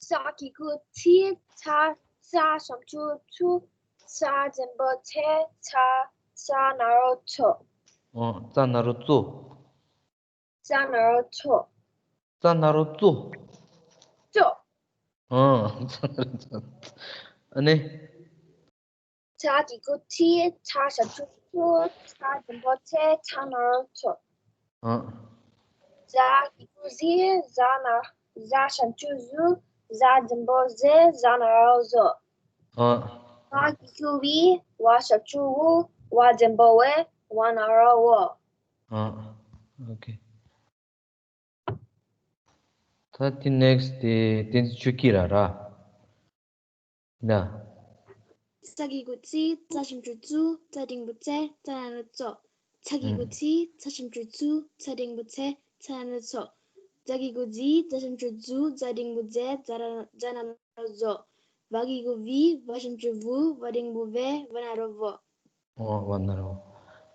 ཚ་གི་གུ་ཚི། ཚ། ཚ་ཞབས་ཀྱུ་ཚུ། ཚ་འགྲེང་བུ་ཚེ། ཚ། ཚ་ན་རོ་ཚོ། ཨོ། ཚ་ན་རོ་ཚོ། ཚ་ན་རོ་ཚོ། ཚ་ན་རོ་ཚོ། ཚོ། ཨང་། ཚ་ན་རོ་ཚོ། ཨ་ནི། ཚ་གི་གུ་ཚི། ཚ་ཞབས་ཀྱུ་ཚུ། ཚ་འགྲེང་བུ་ཚེ། ཚ་ན་རོ་ཚོ། ཨང་། ཛ་གི་གུ་ཛི། ཛ་ན། ཛ་ཞབས་ཀྱུ་ཛུ། ཛ་འགྲེང་བུ་ཛེ། ཛ་ན་རོ་ཛོ། ཨང་། ཝ་གི་གུ་ཝི། ཝ་ཞབས་ཀྱུ་ཝུ། ཝ་འགྲེང་བུ་ཝེ། ཝ་ན་རོ་ཝོ། ཨང་། ཨོ་ཁེ། ད་དེ་ནེག་སི་དེ་བསྟན་འཛིན་ཆོས་སྐྱིད་ར་ར། ན། ཚ་གི་གུ་ཚི། ཚ་ཞབས་ཀྱུ་ཚུ། ཚ་འགྲེང་བུ་ཚེ། ཚ་ན་རོ་ཚོ། ཚ་གི་གུ་ཚི། ཚ་ཞབས་ཀྱུ་ཚུ། ཚ་འགྲེང་བུ་ཚེ། ཚ་ན་རོ་ཚོ། ཛ་གི་གུ་ཛི། ཛ་ཞབས་ཀྱུ་ཛུ། ཛ་འགྲེང་བུ་ཛེ། ཛ་ན། ཛ་ན་རོ་ཛོ། ཝ་གི་གུ་ཝི། ཝ་ཞབས་ཀྱུ་ཝུ། ཝ་འགྲེང་བུ་ཝེ། ཝ་ན་རོ་ཝོ། ཨོ། ཝ་ན་རོ།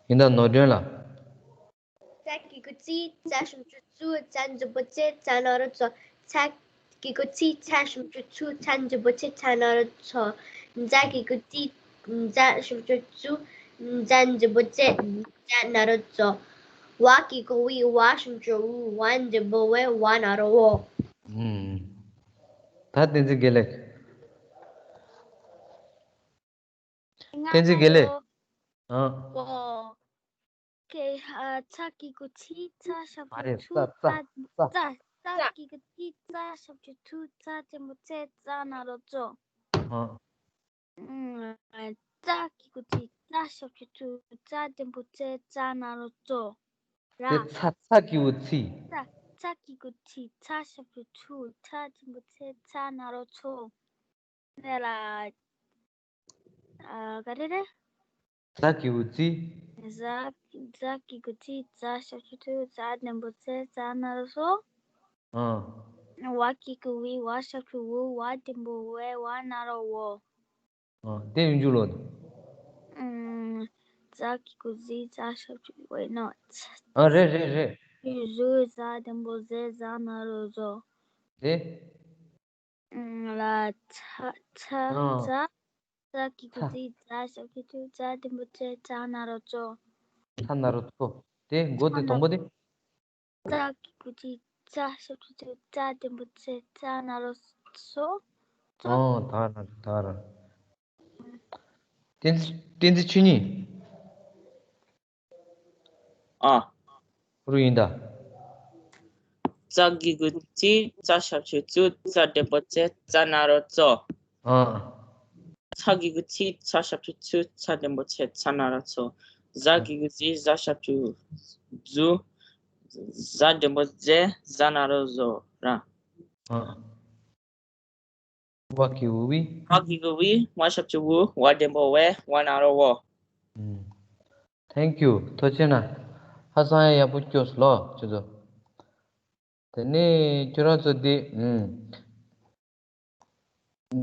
ཡིན་ད་ནོར་སྒྲོན་ལ། ཚ་གི་གུ་ཚི། ཚ་ཞབས་ཀྱུ་ཚུ། ཚ་འགྲེང་བུ་ཚེ། ཚ་ན་རོ་ཚོ། ཚ་གི་གུ་ཚི། ཚ་ཞབས་ཀྱུ་ཚུ། ཚ་འགྲེང་བུ་ཚེ། ཚ་ན་རོ་ཚོ། ཛ་གི་གུ་ཚི། ཛ་ཞབས་ཀྱུ་ཚུ། ཛ་འགྲེང་བུ་ཚེ། ཛ་ན་རོ་ཚོ། ཝ་གི་གུ་ཝི། ཝ་ཞབས་ཀྱུ་ཝུ། ཝ་འགྲེང་བུ་ཝེ། ཝ་ན་རོ་ཝོ། ཨུམ། ད་བསྟན་འཛིན་དགེ་ལེགས། བསྟན་འཛིན་དགེ་ལེགས། ཨ། ཨོ། ཁེ། ཨ། ཚ་གི་གུ་ཚི། ཚ་ཞབས་མ་རེད། ཀྱུ་ཚུ། ཚ། ཚ། ཚ། ཚ། ཚ་གི་གུ་ཚི། ཚ་ཞབས་ཀྱུ་ཚུ། ཚ་འགྲེང་བུ་ཚེ། ཚ་ན་རོ་ཚོ། ཨ། ཨུམ། ཚ་གི་གུ་ཚི། ཚ་ཞབས་ཀྱུ་ཚུ། ཚ་འགྲེང་བུ་ཚེ། ཚ་ན་རོ་ཚོ། ར། དེ་ཚ། ཚ་གི་གུ་ཚི། ཚ། ཚ་གི་གུ་ཚི། ཚ་ཞབས་ཀྱུ་ཚུ། ཚ་འགྲེང་བུ་ཚེ། ཚ་ན་རོ་ཚོ། ནས་ལ། ཨ། ག་རེ་རེད། ཛ་གི་གུ་ཛི། ཛ། ཛ་གི་གུ་ཛི། ཛ་ཞབས་ཀྱུ་ཛུ། ཛ་འགྲེང་བུ་ཛེ། ཛ་ན་རོ་ཛོ། ཨ། ཝ་གི་གུ་ཝི། ཝ་ཞབས་ཀྱུ་ཝུ། ཝ་འགྲེང་བུ་ཝེ། ཝ་ན་རོ་ཝོ། ཨ། དེ་ཡིན་རྒྱུ་ལོ། ཨུམ། ཛ་གི་གུ་ཛི། ཛ་ཞབས་ཀྱུ། ཝེ་ནོ། ཨ། རེད་རེད་རེད། ཛུ། ཛ་འགྲེང་བུ་ཛེ། ཛ་ན་རོ་ཛོ། དེ། ལ། ཚ། ཚ། ཨ། ཚ། ཚ་གི་གུ་ཚ། ཚི། ཚ་ཞབས་ཀྱུ་ཚུ། ཚ་འགྲེང་བུ་ཚེ། ཚ་ན་རོ་ཚོ། ཚ་ན་རོ་ཚོ། དེ་མགོ་དེ་དང་པོ་དེ། ཚ་གི་གུ་ཚི། ཙ་ཞབས་ཀྱུ་ཙུ། ཙ་འགྲེང་བུ་ཙེ། ཙ་ན་རོ་ཙོ། ཙོ། ཨོ་ད་ར་ད་ར། བསྟན་བསྟན་འཛིན་ཆོས་ཉིད། ཨ། ཕུ་རུ་ཡིན་ད། ཙ་གི་གུ་ཙི། ཙ་ཞབས་ཀྱུ་ཙུ། ཙ་འགྲེང་བུ་ཙེ། ཙ་ན་རོ་ཙོ། ཨ། ཚ་གི་གུ་ཚི། ཚ་ཞབས་ཀྱུ་ཚུ། ཚ་འགྲེང་བུ་ཚེ། ཚ་ན་རོ་ཚོ། ཟ་གི་གུ་ཟི། ཟ་ཞབས་ཀྱུ་ཟུ། ཟ་འགྲེང་བུ་ཟེ། ཟ་ན་རོ་ཟོ་ར། ཨ། ཝ་གི་གུ་ཝི། ཝ་གི་གུ་ཝི། ཝ་ཞབས་ཀྱུ་ཝུ། ཝ་འགྲེང་བུ་ཝེ། ཝ་ན་རོ་ཝོ། ཨུམ། Thank you. ཐུགས་རྗེ་གནང་། ཧ་སང་ཡག་པོ་སྐྱོར་སོང་ལོ་ཁྱོད་ཚོ། དེ་ནས་ཁྱོད་རང་ཚོ་འདི་ཨུམ།